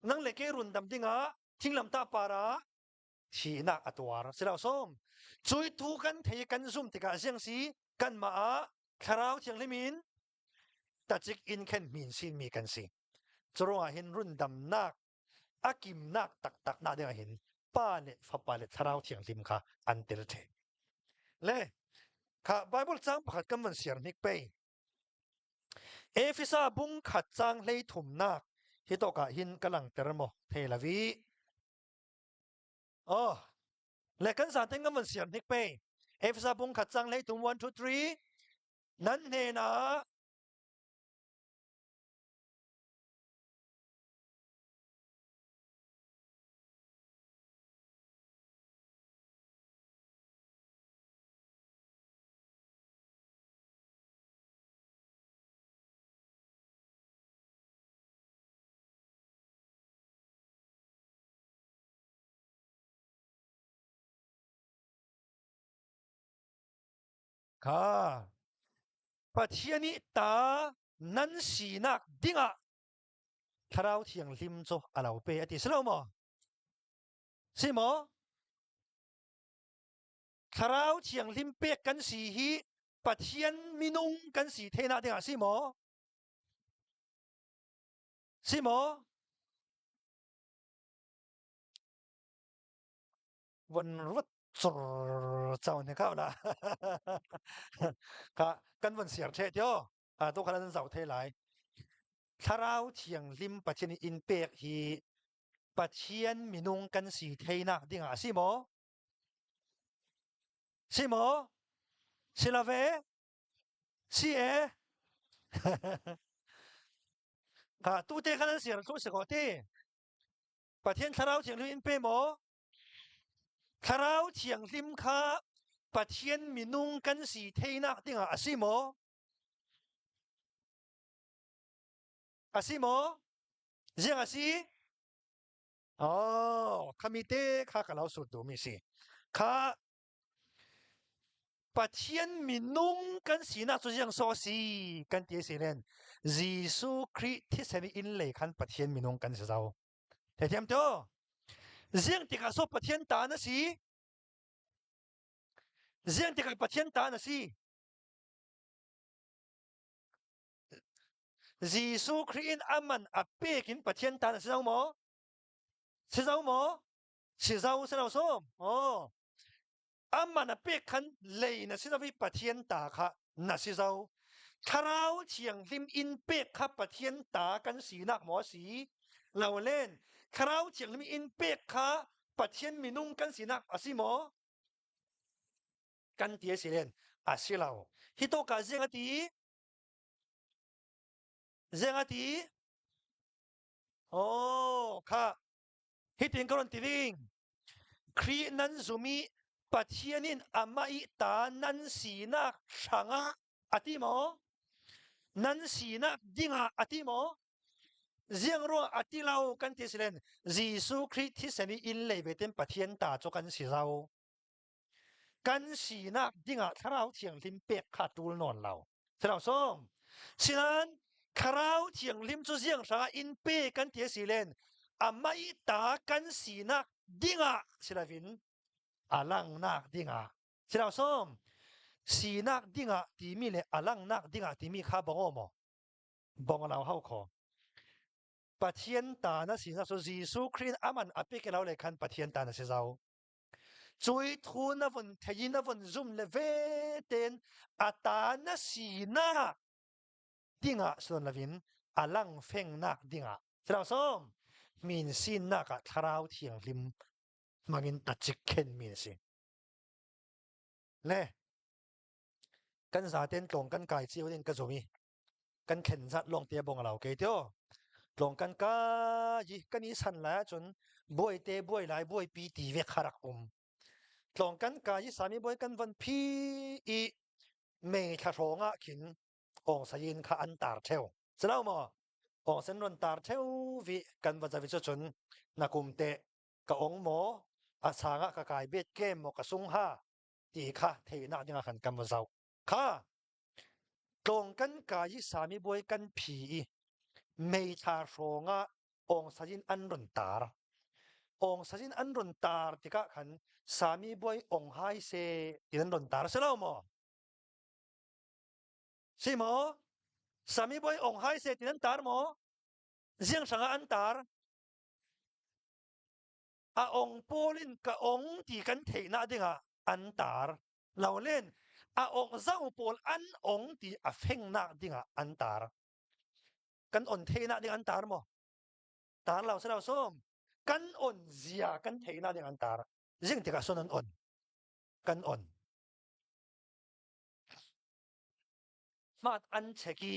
nang le kei rundam dingah thinglamtah par ah thihnak a tuar. Silo som. Cui tu kan thei kan zum tikah ziang si kanmah ah Thlarau Thianghlim in tacik in khen min sinmi kan si. Curuangah hin rundamnak a kimnak taktak nak dingah hin Pa le Fapa le Thlarau Thianghlim kha an tel ṭhe. Le kha Bible cang pakhat kan van siar hnik pei. Efesa bung khat cang hlei thumnak hi tawk ah hin ka langter maw the lavi. Oh, le kan zaten kan van siar hnik pei. Efesa bung khat cang hlei thum 1 2 3 Nan hnenah Kha Pathian nih ta nan sinak dingah Thlarau Thianghlim cu a lo pe a ti si lo maw? Si maw? Thlarau Thianghlim pek kan si hi Pathian minung kan si thenak dingah si maw? Si maw? Von ruat chor chau ne khao la. Kha kan von siar the tio. A to khala nan zau the lai. Thlarau Thianghlim Pathian in pek hi Pathian minung kan si theinak dingah a si maw? Si maw? Si lo ve? Si e? Kha tu te khan an siar thu si ko ti. Pathian Thlarau Thianghlim in pe maw? Thlarau Thianghlim kha Pathian minung kan si theinak dingah a si maw? A si maw? Ziang a si? Oh, khami te kha ka lo sut duhmi si. Kha Pathian minung kan sinak cu ziang so si kan ti si len Jesuh Khrih thisen in lei khan Pathian minung kan si zo. Theithiam to? Ziang tikah so Pathian ta na si? Ziang tikah Pathian ta na si? Jesuh Khrih in aman a pek in Pathian ta na si zo maw? Si zo maw? Si zo si lo som. Oh. Aman a pek khan lei na si zo i Pathian ta kha na si zo. Thlarau Thianghlim in pek kha Pathian ta kan sinak maw si? Lo len Thlarau Thianghlim in pek kha Pathian minung kan sinak a si maw? Kan ti a si len. A si lo. Hi to ka ziang a ti? Ziang a ti? Oh, kha hitin ka ron ti ding. Khrih nan zum i Pathian in amah i ta nan sinak hrangah a ti maw? Nan sinak dingah a ti maw? Ziang ruah a ti lo kan ti silen Jesuh Khrih thisen i inn lei ve ten Pathian ta cu kan si zau. Kan sinak dingah Thlarau Thianghlim pek kha ṭul nawn lo. Thlarau sawm. Sinain Thlarau Thianghlim cu ziang hrangah in pe kan ti a si len amah i ta kan sinak dingah si loin a langhnak dingah. Thlarau sawm. Sinak dingah timi le a langhnak dingah timi kha bong aw maw? Bong lo hau kho. Pathian ta na sinak cu Jesuh Khrih aman a pek lo le khan Pathian ta na si zau. Cui thu na vun thei na vun zum le ve ten a ta na sinak dingah suan lovin a lang fengnak dingah thlarau som min sinnak ah thlarau thianghlim hmangin tacik khen mi a si le kan zaten tlawng kan kai cio in ka zum i kan thlen zat lawng te bong lo ke tio tlawng kan ka i kan i san lai ahcun buai te buai lai buai pi ti ve kharak um tlawng kan ka i sami buai kan von phi i mei thla hrawng ah khin ong sayin kha an tar theu selo mo ong sen ron tar theu vi kan va zavi chu chun na kum te ka ong mo a sanga ka kai bet ke mo ka sung ha ti kha theina dinga khan kan va zau kha Tlawng kan kai i samibuai kan phi i meithla hrawng ah awngsan in an run tar. Awngsan in an run tar tikah khan samibuai ong hai seh ti an run tar si lo maw? Si maw? Samibuai ong hai seh ti an tar maw? Ziang hrang ah an tar? A ong pawl in ka ong ti kan theihnak dingah an tar. Lo len a ong zau pawl an ong ti a fengnak dingah an tar. Kan on theihnak ding an tar maw? Tar lo si lo sum. Kan on zia kan theihnak ding an tar. Zing tikah sun an on. Kan on. Hmat an chek i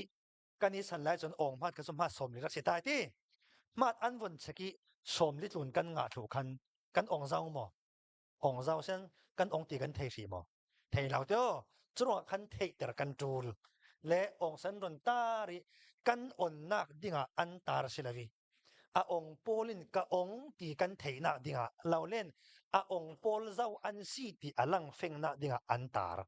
kan i san lai cun ong hmat ka cu hmat sawm li rak si tai ti. Hmat an vun chek i sawm li tlun kan ngah thlu khan kan ong zau maw? Ong zau sen kan ong ti kan thei hri maw? Thei lo teo. Curuang khan theihter kan ṭul. Le ong san ron tar i kan onnak dingah an tar si lo i a ong pawl in ka ong ti kan theihnak dingah lo len a ong pawl zau an si ti a lang fengnak dingah an tar.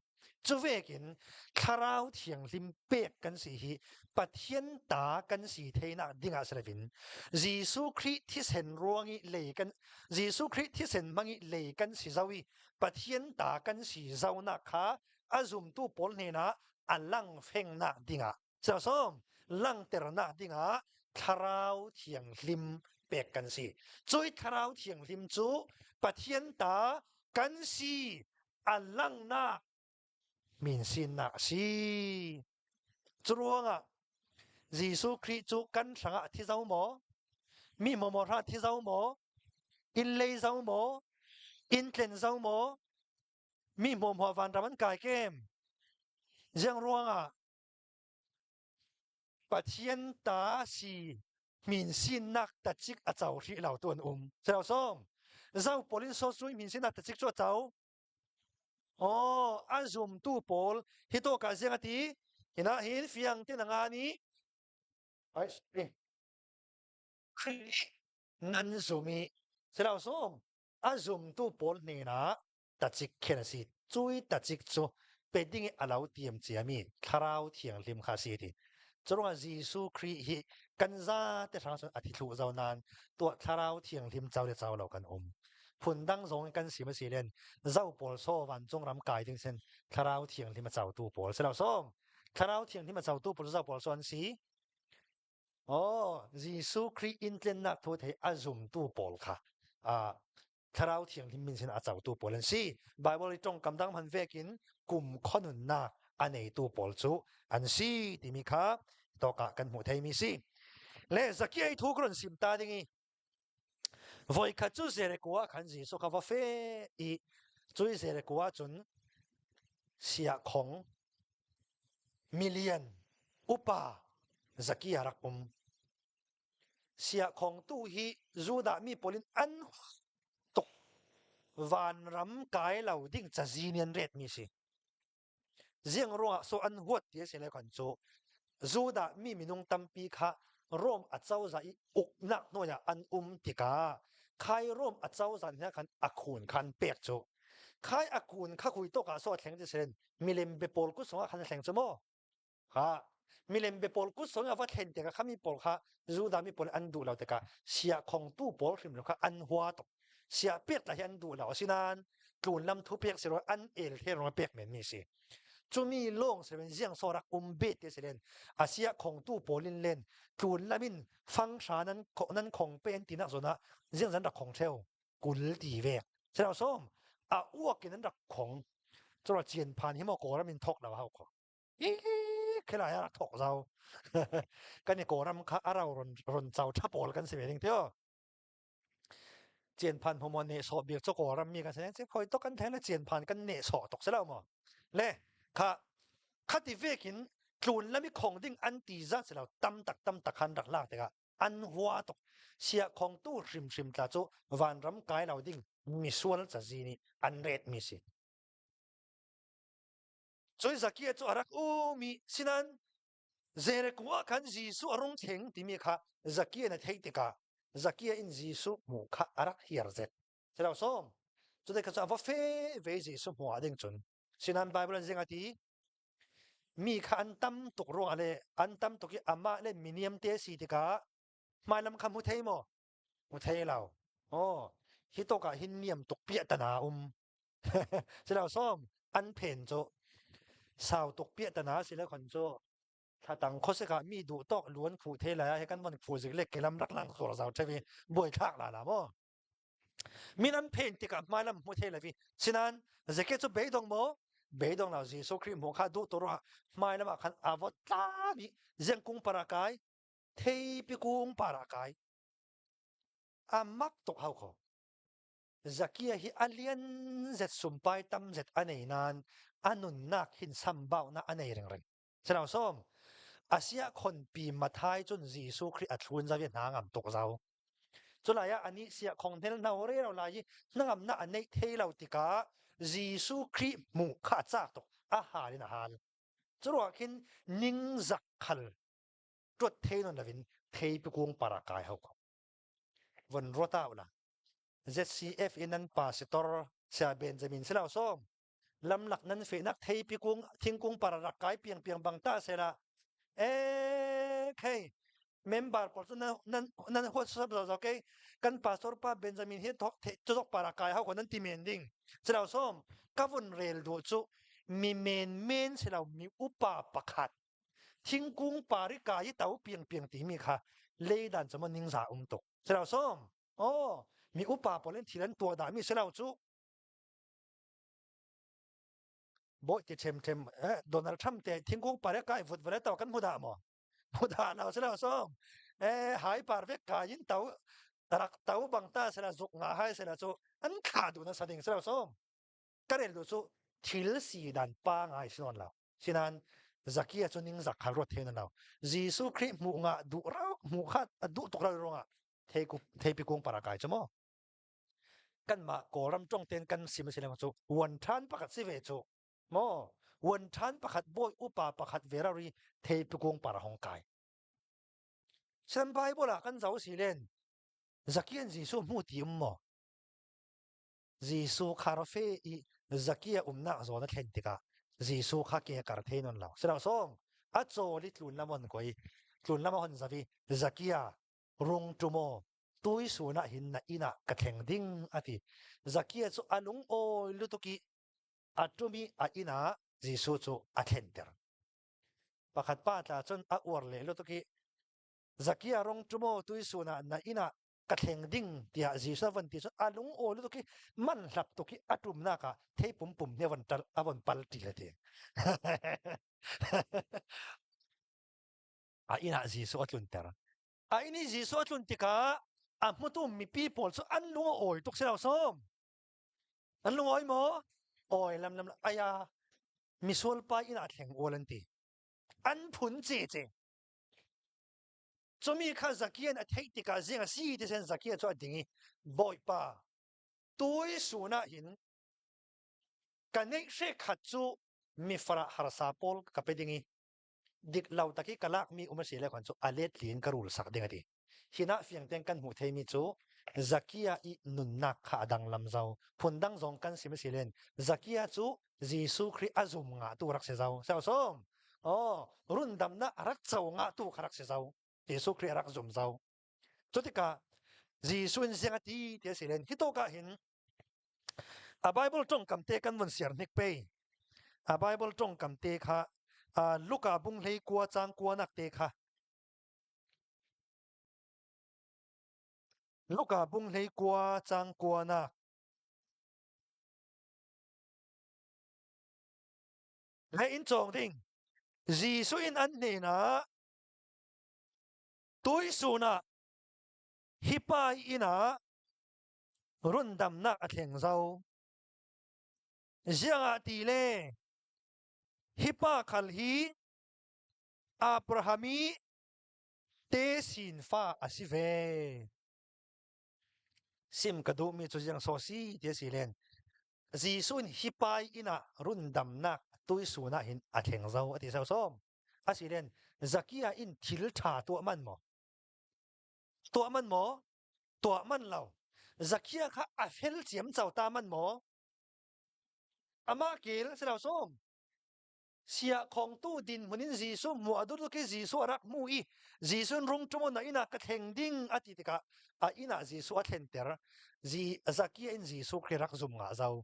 Cuvekin Thlarau Thianghlim pek kan si hi Pathian ta kan si theinak dingah si loin Jesuh Khrih thisen ruang i lei kan Jesuh Khrih thisen hmang i lei kan si zau i Pathian ta kan si zaunak kha a zumtu pawl hnenah a lang fengnak dingah som langternak dingah Thlarau Thianghlim pek kan si. Cui Thlarau Thianghlim cu Pathian ta. Kan si a langhnak min sinnak a si. Curuangah Jesuh Khrih cu kan hrangah a thi zo maw? Mi maw hra thi zo maw? Inn lei zo maw? Inn tlen zo maw? Mi hmuahhmuah vanram an kai kem. Ziang ruangah Pathian ta si min sinnak tacik a co hrih lo tu an um. Ceu som. Zo pawl in so sui min sinnak tacik cu a co. Oh, a zumtu pawl hi to ka ziang ati hina hin fiang te na nga ni ai Khrih nan zumi silo som a zumtu pawl hnenah tacik khen a si. Cui tacik cu pe ding i a lo tiam ciami thlarau thianghlim kha a si ti. Curuangah Jesuh Khrih hi kan zate hrang cun a thi thlu zo nain tuah thlarau thianghlim co le co lo kan um. Phundang zong kan sim a si len zo pawl so vancung ram kai ding sin thlarau thianghlim a cotu pawl si lo som. Thlarau thianghlim a cotu pawl zo pawl so an si. Oh, Jesuh Khrih in tlennak thu thei a zumtu pawl kha Thlarau Thianghlim min sin a cotu pawl an si. Bible i tongkam dang hman vekin kum khonunnak a neitu pawl cu an si timi kha tawkah kan hmuh theimi si. Le Zakiai thu ka run sim ta ding i voikhat cu Jericho ah khan Jesuh kha va fe i cui Jericho ah cun siakhong million upa Zakia rak um. Siakhongtu hi Judah mi pawl in an tuk. Vanram kai lo ding cazin in an retmi si. Ziang ruangah so an huat ti a si le kan cu Judah mi minung tampi kha Rom acozah i uknak hnuai ah an um tikah khai Rom acozah nih khan a khun khan pek cu. Khai a kun kha kui tok ah so a thleng ti sin milem be pawl kut songah khan a thleng cu maw? Kha milem be pawl kut song a va thlen tikah kha mi pawl kha Judah mi pawl an duh lo tikah sia khongtu pawl hrim kha an hua tuk. Sia pek la hi an duh lo asinain tlun lam thu pek si ro an el the ro pek men mi si. Cumi lawng si ziang so rak um bet te si len asia khongtu pawl in len tlun lamin fang hra nan nan khong pen tinak zona ziang zan rak khong theu kul ti vek selo som a uak in an rak khong chura chian phan hi mo koram in thok lo hau ko khilai ah thok zau kan i kawram kha arau ron ron chau tha pawl kan si ve ding teo chian phan homo ne so bik cho kawram mi kan se che khoi to kan theng le chian phan kan ne so tok se lo mo le kha khati vekin tlun lami khong ding an ti za se lo tam tak tam tak han rak lak tikah an hua tuk sia khong tu hrim hrim tla chu vanram kai lo ding misual chazi ni an ret mi si Cun Zakia cu a rak um i sinan Jericho ah khan Jesuh a rung thleng timi kha Zakia na theih tikah Zakia in Jesuh hmuh kha a rak hiar zet. Silo som. Cuti kha cu a va fe ve Jesuh hmuh ah ding cun. Sinan Bible an zing a ti mi kha an tam tuk ruangah le an tam tuk i amah le miniam te si tikah hmailam kha hmu thei maw? Hmu thei lo. Oh, hi tok ah hin niam tuk piah tana um. Silo som an phen cu sau tuk piah tana si le khon cu thlatang khosik ah mi duh tawk luan khu the lai he kan von khu zik le kelam rak lang khur zau thevi buai thlak la la mo min an phen tikah hmailam hmu the lavi sinan zeke cu beidong mo beidong lo Jesuh Khrih mu kha duh tur hmailam ah khan avot tla bi zengkung para kai theipi kung para kai amak tuk hau kho Zakia hi a lian zet sumpai tam zet a nei nain a nunnak hin sambaunak a nei ringring. Silo som, asia khonpi Mathai cun Jesuh Khrih a thlun zau i hna ngam tuk zau. Culai ah anih sia khong hnel no re lo lai i hnangamnak a neih thei lo tikah Jesuh Khrih hmuh kha a cak tuk, a hal in a hal. Curuah khin ningzak khal tuat thei non lovin theipi kung para kai hau ko. Von ruata ula. ZCF in nan pastor Saya Benjamin si lo som lamlak nan fehnak theipi kung thingkung para rak kai piang piang bang ta sela e khei member pawl cu nan nan nan huat sap zo zo ke kan pastor pa Benjamin hi thok the chok para kai hau ko nan ti men ding silo som ka vun rel du chu mi men men silo mi upa pakhat thingkung pari kai tau piang piang ti mi kha leidan chama ning za um tuk silo som Oh, mi upa pawl in thil an tuah dahmi si lo cu. Bawi ti ṭhemṭhem Donald Trump te thingkung pare kai vut vale to kan hmu dah maw? Hmu dah lo sila song. Hai par vek kai in to rak to bang ta sila zuk nga hai sila cu an thla du na sading sila song. Ka rel du cu thil si dan pa ngai sinon lo. Sinan Zakia cu ning zak khal ruat the na lo. Jesuh Khrih hmuh nga duh rau hmuh kha duh tuk rau ruangah theipi kung para kai chu mo. Kanmah Kawlram ṭong tein kan sim a si lengmang cu vuanṭhan pakhat si ve cu maw vuanṭhan pakhat bawi upa pakhat ve rari theipi kung par a hong kai. Sian Bible ah kan zoh si len Zakian Jesuh hmu ti um maw? Jesuh kha rafe i Zakia umnak zawn a thlen tikah Jesuh kha ke kar thei non lo. Silo song a cawl i tlun lam on koi tlun lam a hon zavi Zakia rung ṭumaw tuisun ah hin na inn ah ka thleng ding a ti. Zakia cu a lung awi lutuk i a ṭum i a inn ah Jesuh cu a thlenter. Pakhat pa tla cun a uar le lutuk i Zakia rong ṭumaw tuisun ah na inn ah ka thleng ding tiah Jesuh a von ti cun a lung awi lutuk i man hlap tuk i a ṭumnak ah thei pum pum nih a von ṭal a von pal ṭi le ti. A inn ah Jesuh a tlunter. A inn i Jesuh a tlun tikah a hmutu mipi pawl cu an lung a awi tuk si lo sawm. An lung awi maw? Awi lam lam aya misual pa inn ah thleng awl an ti. An phun ce ce. Cumi kha Zakian a theih tikah zing a si ti sen Zakia cu a ding i Bawipa tui sun ah hin ka neih hre khat cu mifara harsa pawl ka pe ding i dik lo tak i ka lakmi um a si le khan cu a let lin ka rul sak ding a ti. Hinah fiangten kan hmuh theimi cu Zakia i nunnak kha a dang lam zo. Phundang zong kan sim a si len. Zakia cu Jesuh Khrih a zum nga tu rak si zo. So som. Oh, rundamnak a rak co nga tu kha rak si zo. Jesuh Khrih a rak zum zo. Cutikah Jesuh in ziang a ti ti a si len. Hi tawk ah hin A Bible tongkam te kan von siar hnik pei. A Bible tongkam te kha Luka bung hlei kua cang kua nak te kha. Luka bung hlei kua cang kua nak. Le in cawng ding. Jesuh in an hnenah tuisun ah hi pa inn ah rundamnak a thleng zau. Ziangah ti le hi pa khal hi Abraham i te sin fa a si ve. Sim ka duhmi cu ziang so si ti a si len. Jesuh in hi pa inn ah rundamnak tuisun ah hin a thleng zau a ti sau som. A si len Zakia in thil ṭha tuah man maw? Tuah man maw? Tuah man lo. Zakia kha a fel ciam co ta man maw? Amah kel si lo sum. Sia khongtu dinhmun in Jesuh hmuh a duh khi Jesuh a rak hmu i Jesuh rung ṭum na inn ah ka thleng ding a ti tikah a inn ah Jesuh a thlenter. Zakia in Jesuh khi rak zum nga zo.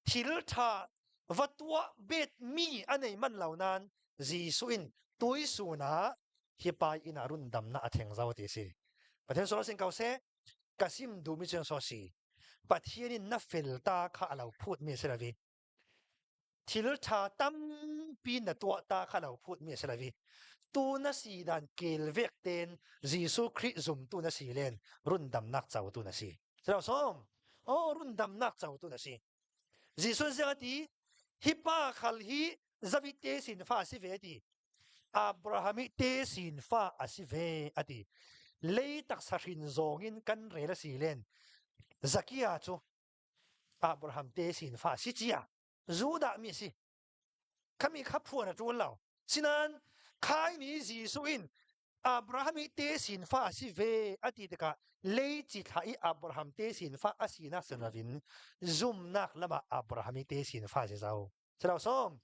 Thil ṭha va tuah bet mi a nei man lo nain Jesuh in tuisun ah hi pa inn ah rundamnak a thleng zo ti si. Pathian sor sin ko seh, ka sim duhmi cu so si. Pathian in na fel ta kha a lo phut mi si lo i thil ṭha tampi na tuah ta kha lo phut mi si lo i tu na si dan kel vek ten Jesuh Khrih zumtu na si len rundamnak cotu na si. Silo som, oh rundamnak cotu na si. Jesuh ziang a ti, hi pa khal hi zavi te sin fa si ve ti. Abraham i te sin fa a si ve a ti. Lei taksa hrin zawng in kan rel a si len. Zakia cu Abraham te sin fa si cia. Judah mi si. Khami kha phuan a ṭuan lo. Sinain khaimi Jesuh in Abraham i te sin fa a si ve a ti tikah lei cithlah i Abraham te sin fa a sinak si loin zumnak lam ah Abraham i te sin fa si zo. Silo som,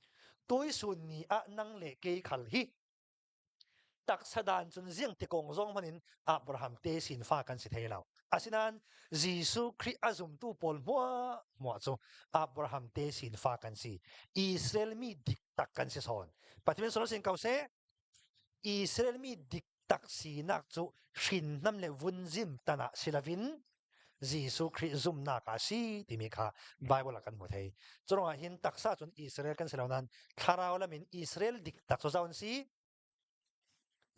tuisun ni ah nang le kei khal hi taksa dan cun ziang ti kong zong hman in Abraham te sin fa kan si thei lo. Asinain Jesuh Khrih a zumtu pawl hmuah hmuah cu Abraham te sin fa kan si. Israel mi dik tak kan si sawn. Pathian solo sin ko seh. Israel mi dik tak sinak cu hrinnam le vunzim tan ah si loin. Jesuh Khrih zumhnak ah si timi kha Bible ah kan hmu thei. Curuangah hin taksa cun Israel kan si lo nain thlarau lam in Israel dik tak cu zau an si.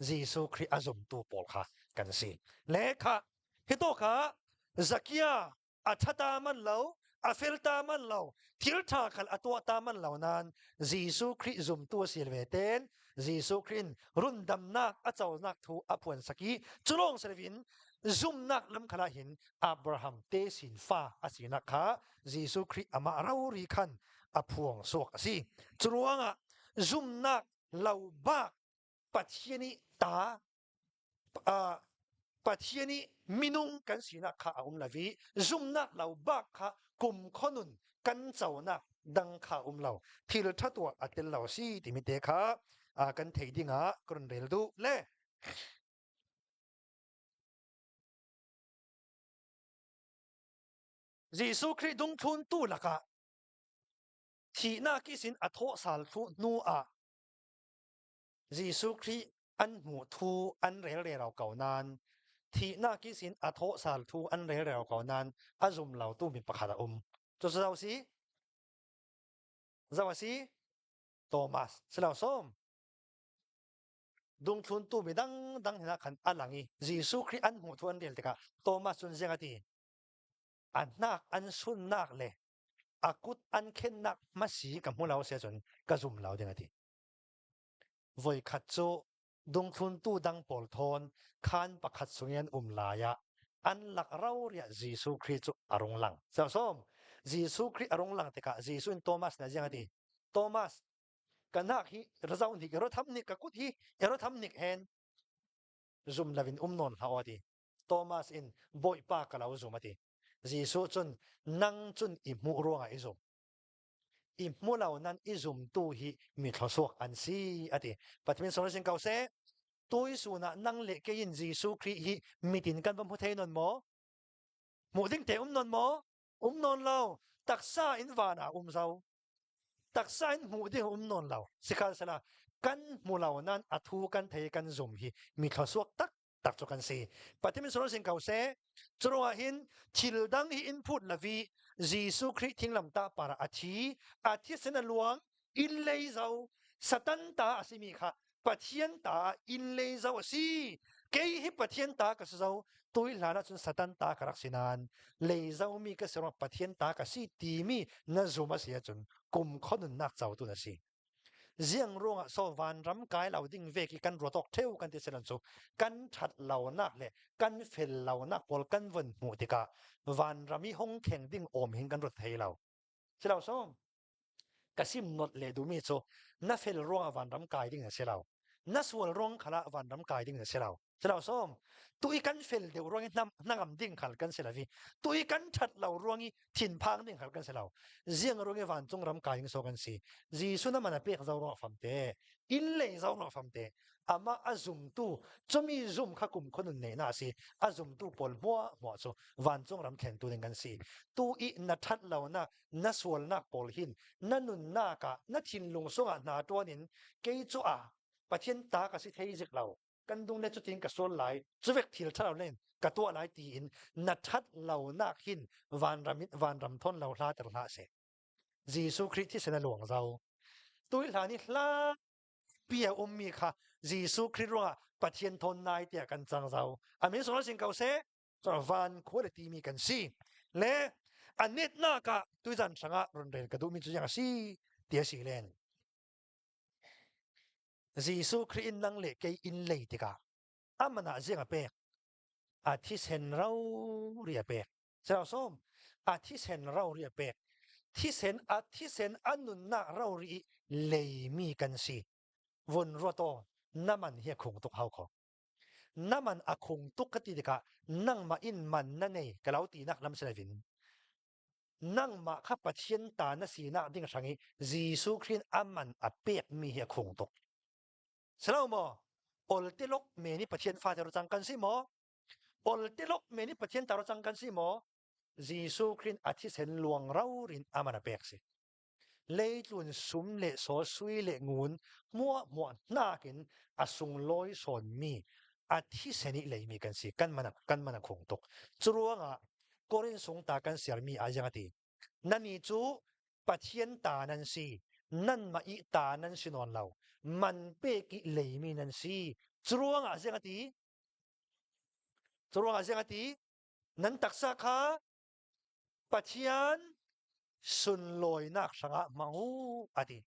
Jesuh Khrih a zumtu pawl kha kan si. Le kha hi to kha Zakia a ṭhata man lo, a felta man lo, thil ṭha khal a tuahta man lo nain Jesuh Khrih zumtu a si ve ten Jesuh Khrih in rundamnak a conak thu a phuan sak i culawng si zumnak lam khala hin Abraham te sin fa a sinak kha Jesuh Khrih amah rori khan a phuang suak a si. Curuangah zumnak lo bak Pathian i ta Pathian i minung kan sinak kha a um lo i zumnak lo bak kha kum khonun kan conak dang kha um lo thil ṭha tuah a tel lo si timi te kha kan thei ding ah ka run rel duh le Jesuh Khrih dungthlun tu lakah thihnak isin a thawh sal thlu hnu ah Jesuh Khrih an hmuh thu an rel rero ko nain thihnak isin a thawh sal thu an rel rero ko nain a zum lo tu mi pakhat a um. Cu zo si? Zo a si? Thomas si lo som. Dungthlun tu mi dang dang hna khan a lang i Jesuh Khrih an hmuh thu an rel tikah Thomas cun ziang a ti? A hnak an sunnak le a kut an khennak hmasi ka hmu lo sia cun ka zum lo ding a ti. Voikhat cu dungthluntu dang pawl thawn khaan pakhat chung i an um lai ah an lak roriah Jesuh Khrih cu a rung lang. Som Jesuh Khrih a rung lang tikah Jesuh in Thomas na ziang a ti. Thomas, ka nak hi razau nik rotham nik ka kut hi rotham nik hen zum lovin um nawn hlah aw ti. Thomas in Bawipa ka lo zum a ti. Jesuh cun nang cun i hmuh ruangah i zum. I hmu lo nan i zumtu hi mi thluachuak an si a ti. Pathian sor sin ko seh. Tui sun ah nang le kei in Jesuh Khrih hi mitin kan va hmu thei non maw? Hmuh ding te um non maw? Um non lo. Taksa in van ah um zo. Taksa in hmuh ding um non lo. Sikal sala kan hmu lo nan a thu kan thei kan zum hi mi thluachuak tak tak cu kan si. Pathian sor sin ko seh. Curuangah hin thil dang hi in phut lavi Jesuh Khrih thinglam ta para a thi, a thisen a luang, in lei zo, Satan ta a simi kha Pathian ta in lei zo a si. Kei hi Pathian ta ka si zo, tui hlan ahcun Satan ta ka rak si nain lei zo mi ka si ruang Pathian ta ka si timi na zum a si ahcun kum kho nunnak cotu na si. Ziang ruangah so vanram kai lo ding vek i kan ruat awk ṭheu kan ti silan cu kan ṭhat lonak le kan fel lonak pawl kan vun hmuh tikah vanram i hung kheng ding awm hin kan ruat thei lo. Si lo som ka sim not le duhmi cu na fel ruangah vanram kai ding a si lo. Na sual ruang khala vanram kai ding a si lo. Si lo som tu i kan fel deuh ruang i hnangam ding khal kan si lo i tu i kan ṭhat lo ruang i thinphang ding khal kan si lo. Ziang ruang i vancung ram kai ding so kan si. Jesuh na man a pek zo ruang fam te in lei zo ruang fam te ama a zumtu cumi zum kha kum khonun nei na si a zumtu pawl hmuah hmuah cu vancung ram thlentu ding kan si. Tu i na ṭhat lo na na sualnak pawl hin na nunnak ah na thinlung sungah hna ṭuan in kei cu a Pathian ta ka si thei zik lo kan dung le cutin ka sual lai cuvek thil ṭhalo len ka tuah lai tiin na ṭhat lonak hin vanram in vanram thon lo hla ter hlah seh. Jesuh Khrih thisen a luang zau. Tui hlan i hla pi a ummi kha Jesuh Khrih ruangah Pathian thawn nai tiah kan cang zau. Amin sunglawi sin ko seh. Van khua le timi kan si. Le a netnak ah tuizan hrangah run rel ka duhmi cu yang a si ti a si len. Jesuh Khrih in nang le kei in lei tikah aman ah ziang a pek? A thisen ro ri a pek. Sarau som a thisen ro ri a pek. Thisen a thisen a nunnak ro ri i leimi kan si. Vun ruat aw naman hi a khung tuk hau kho. Naman a khung tuk ka ti tikah nangmah in man na nei ka lo tinak lam si lovin nangmah kha Pathian ta na sinak ding hrang i Jesuh Khrih a man a pekmi hi a khung tuk. Silo maw? Oltilok me nih Pathian fa ro cang kan si maw? Oltilok me nih Pathian ta ro cang kan si maw? Jesuh Khrih a thisen luang ro rin a man a pek si. Leitlun sum le saw sui le ngun hmuah hmuah hnakin a sunglawi sawnmi a thisen i leimi kan si. Kan man a khung tuk. Curuangah. Korin sung ta kan sermi ah ziang ati. Nani cu Pathian ta nan si. Nanmah i ta nan si nawn lo. Man pek i leimi nan si. Curuangah ziang ati? Curuangah ziang ati? Nan taksa kha Pathian sunlawinak hrangah hmang u ati.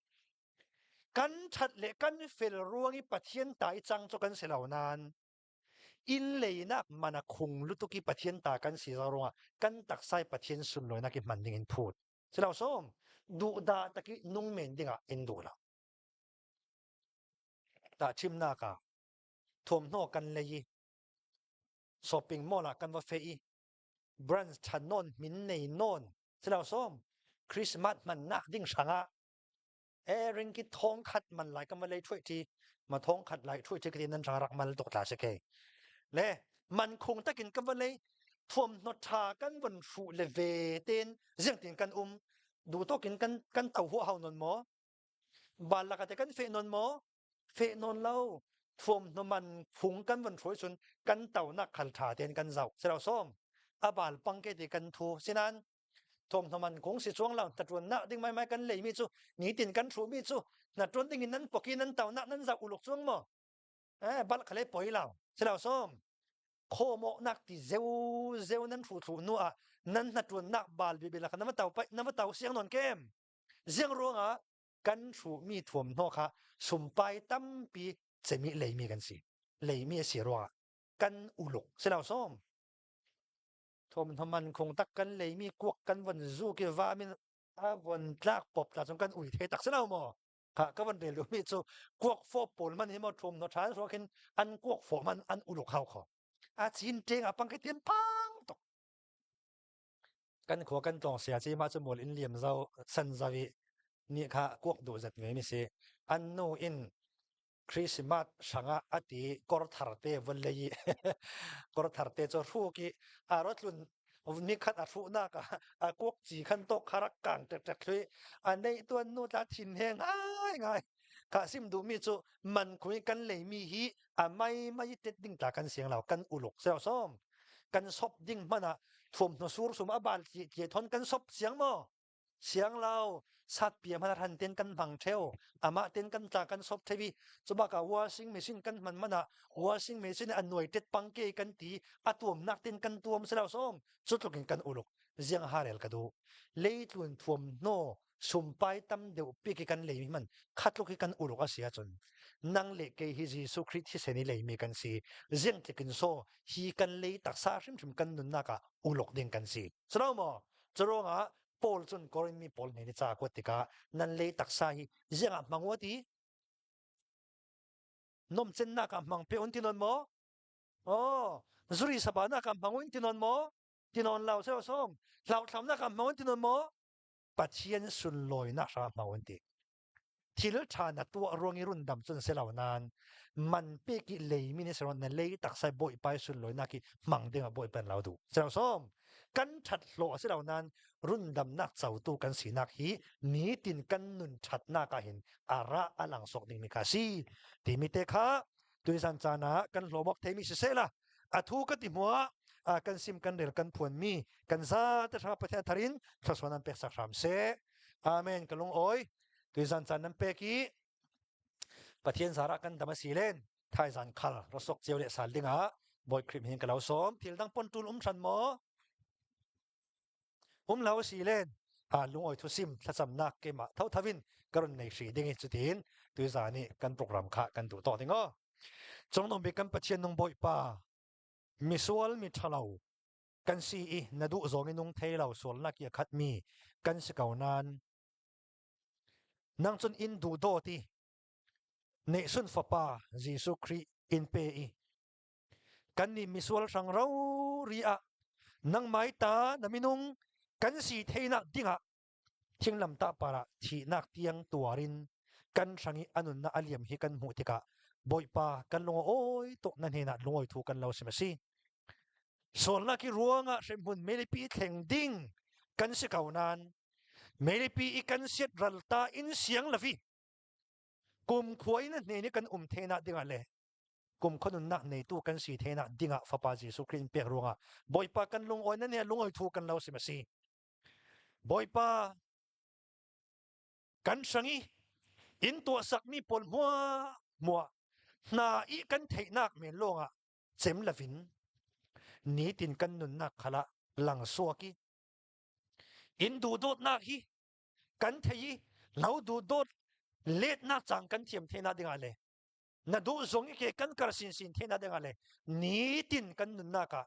Kan ṭhat le kan fel ruang i Pathian ta i cang cu kan si lo nain inn leinak man a khung lutuk i Pathian ta kan si zo ruangah kan taksa i Pathian sunlawinak i hman ding in phut. Silo som duhdah tak i nung men dingah in duh lo. Ta chimnak ah thuamhnaw kan lei i shopping mall ah kan va fe i branch ṭhan nawn min nei nawn silo som Christmas hmannak ding hrangah e ringkit thong khat man lai ka malay thui thi ma thong khat lai thui thi kati nan rak mal tok tla se ke le man khung takin ka valei thuam hno tha kan von fu le ve ten ziang tin kan um du tokin kan kan tau hu hau non mo bal laka te kan fe non mo fe non lo thuam hno man phung kan von throi chun kan tau nak khal tha ten kan zau se lo som abal pang ke ti kan thu sinan Thawmhnaw man kung si chuang lo hnaṭuannak ding maimai kan leimi cu nitin kan hruhmi cu hnaṭuan ding in nan poki nan taunak nan zoh uluk chuang maw? Eh bal khale poi lo. Silo som khawmawhnak ti zeu zeu nan hru thlu hnu ah nan hnaṭuannak bal bibila kha na va tau pai na va tau siang non kem. Ziang ruangah kan hruhmi thuamhnaw kha sumpai tampi cemi leimi kan si. Leimi a si ruangah kan uluk silo som Thawmhnaw khung tak kan leimi kuak kan von zuk i vam in a von tlak pop ta chung kan ui the tak si lo maw? Kha ka von rel duhmi cu kuak fawp pawl man hi maw thawmhnaw ṭha ruak hin an kuak fawh man an uluk hau kho. A chin ṭeng a pang ke tian pang tuk. Kan khua kan tlawng sia ci ma cu mual in liam zau san zau i ni kha kuak duh zat ve mi si. An nu in Christmas hrangah a ti kor thar te von lei i kor thar te cu hruk i a ro tlun nikhat a hruhnak ah a kuak ci khan tok kha rak kang tek thlui a neih tuan nu tla thin he ngai ngai kha sim duhmi cu man khui kan leimi hi a mai mai tet ding tla kan siang lo kan uluk seo som kan sop ding hmana thuamhnaw sur sum a bal ti thon kan sop siang maw Siang lo satpia hman ran ten kan hmang theo amah ten kan tla kan sop thevi chubaka washing machine kan hman mana washing machine an nuai tet pangke kan ti atuam nak ten kan tuam selo som chutlukin kan uluk ziang harel ka du leitlun thuam no sumpai tam deuh pi ki kan lei man khatluk hi kan uluk asia chun nang le ke hi Jesu Christ hi seni lei mi kan si ziang tlikin so hi kan lei taksa hrim hrim kan nun nak ah uluk ding kan si chro mo Curuangah Paul cun Korin mi pawl nih ca kuat tikah nan lei taksa hi ziangah hmang u ti nomcennak ah hmang pe un ti non maw? Oh, zuri sabanak ah hmang un ti non maw? Ti non lo seo som. Hlauthlamnak ah hmang un ti non maw? Pathian sunlawinak hra hmang un ti. Thil ṭha na tuah ruang i rundam cun si lo nain man pek i leimi nih si na lei taksa bawipa i sunlawinak hi hmang ding ah bawipa in lo duh. Silo som kan ṭhat hlawh a si lo nain rundamnak cotu kan sinak hi nitin kan nun ṭhatnak ah hin a ra a lang sawk dingmi kha si timi te kha tuizan caan ah kan hlawmawk theimi siseh la a thu ka ti hmuah kan sim kan rel kan phuan mi kan za te hrang Pathian tharin thluachuah nan pek sak hram seh. Amen ka lung awi tuizan caan nan pek i Pathian zarah kan dam a si len thaizan khal rasok ceu le sal dingah Bawi Khrih hin ka lo sawm thil dang pon tul um hran maw um lo si len a lungawi thu sim thlacamnak keimah tho thavin ka run nei hri ding i cutin tuizan i kan program kha kan duh tawh ding aw Cungnom bik kan Pathian nung Bawipa misual mi ṭhalo kan si i na duh zawng i nung thei lo sualnak i a khatmi kan si ko nain nang cun in duh dawt i nehsun fapa Jesuh Khrih in pe i kannih misual hrang rori ah nangmai ta na minung kan si theinak dingah thinglamtah par ah thihnak tiang tuar in kan hrang i a nunnak a liam hi kan hmuh tikah Bawipa kan lung a awi tuk na hnenah lungawi thu kan lo sim a si. Sualnak i ruangah hremhmun melipi thleng ding kan si ko nain melipi i kan siat ral ta in siang lavi kum khua in a hnen i kan um thenak dingah le. Kum khonunnak neitu kan si thenak dingah Fapa Jesuh Khrih in pek ruangah Bawipa kan lungawi na ne lungawi thu kan lo sim a si. Bawipa kan hrang i in tuahsakmi pawl hmua hmua hna i kan theihnak men lawngah cem lovin nitin kan nunnak khala lang suak i in duhdawtnak hi kan thei i lo duhdawt letnak cang kan thiam thena dingah le na duh zong i ke kan kar sin sin thena dingah le nitin kan nunnak ah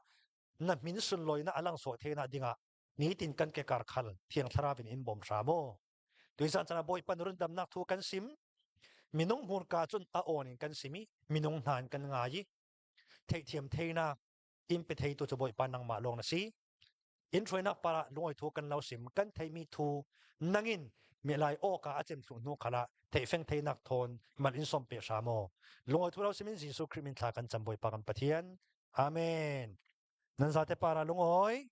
na min sunlawi na alang sawh thena dingah nitin kan ke kar khal thiang thlarau in in bawm hram aw. Tuisan cana Bawipa na rundamnak thu kan sim. Minung hmurka cun a awn in kan sim i minung hna in kan ngai i theihthiam theinak in pe theitu cu Bawipa nangmah lawng na si. In hruainak para lungawi thu kan lo sim kan theimi thu nangin mi lai awka a cem thlu hnu khala theifeng theinak thawn mal in som pe hram aw. Lungawi thu lo sim in Jesuh Khrih min thla kan cam Bawipa kan Pathian. Amen. Nan zate para lungawi.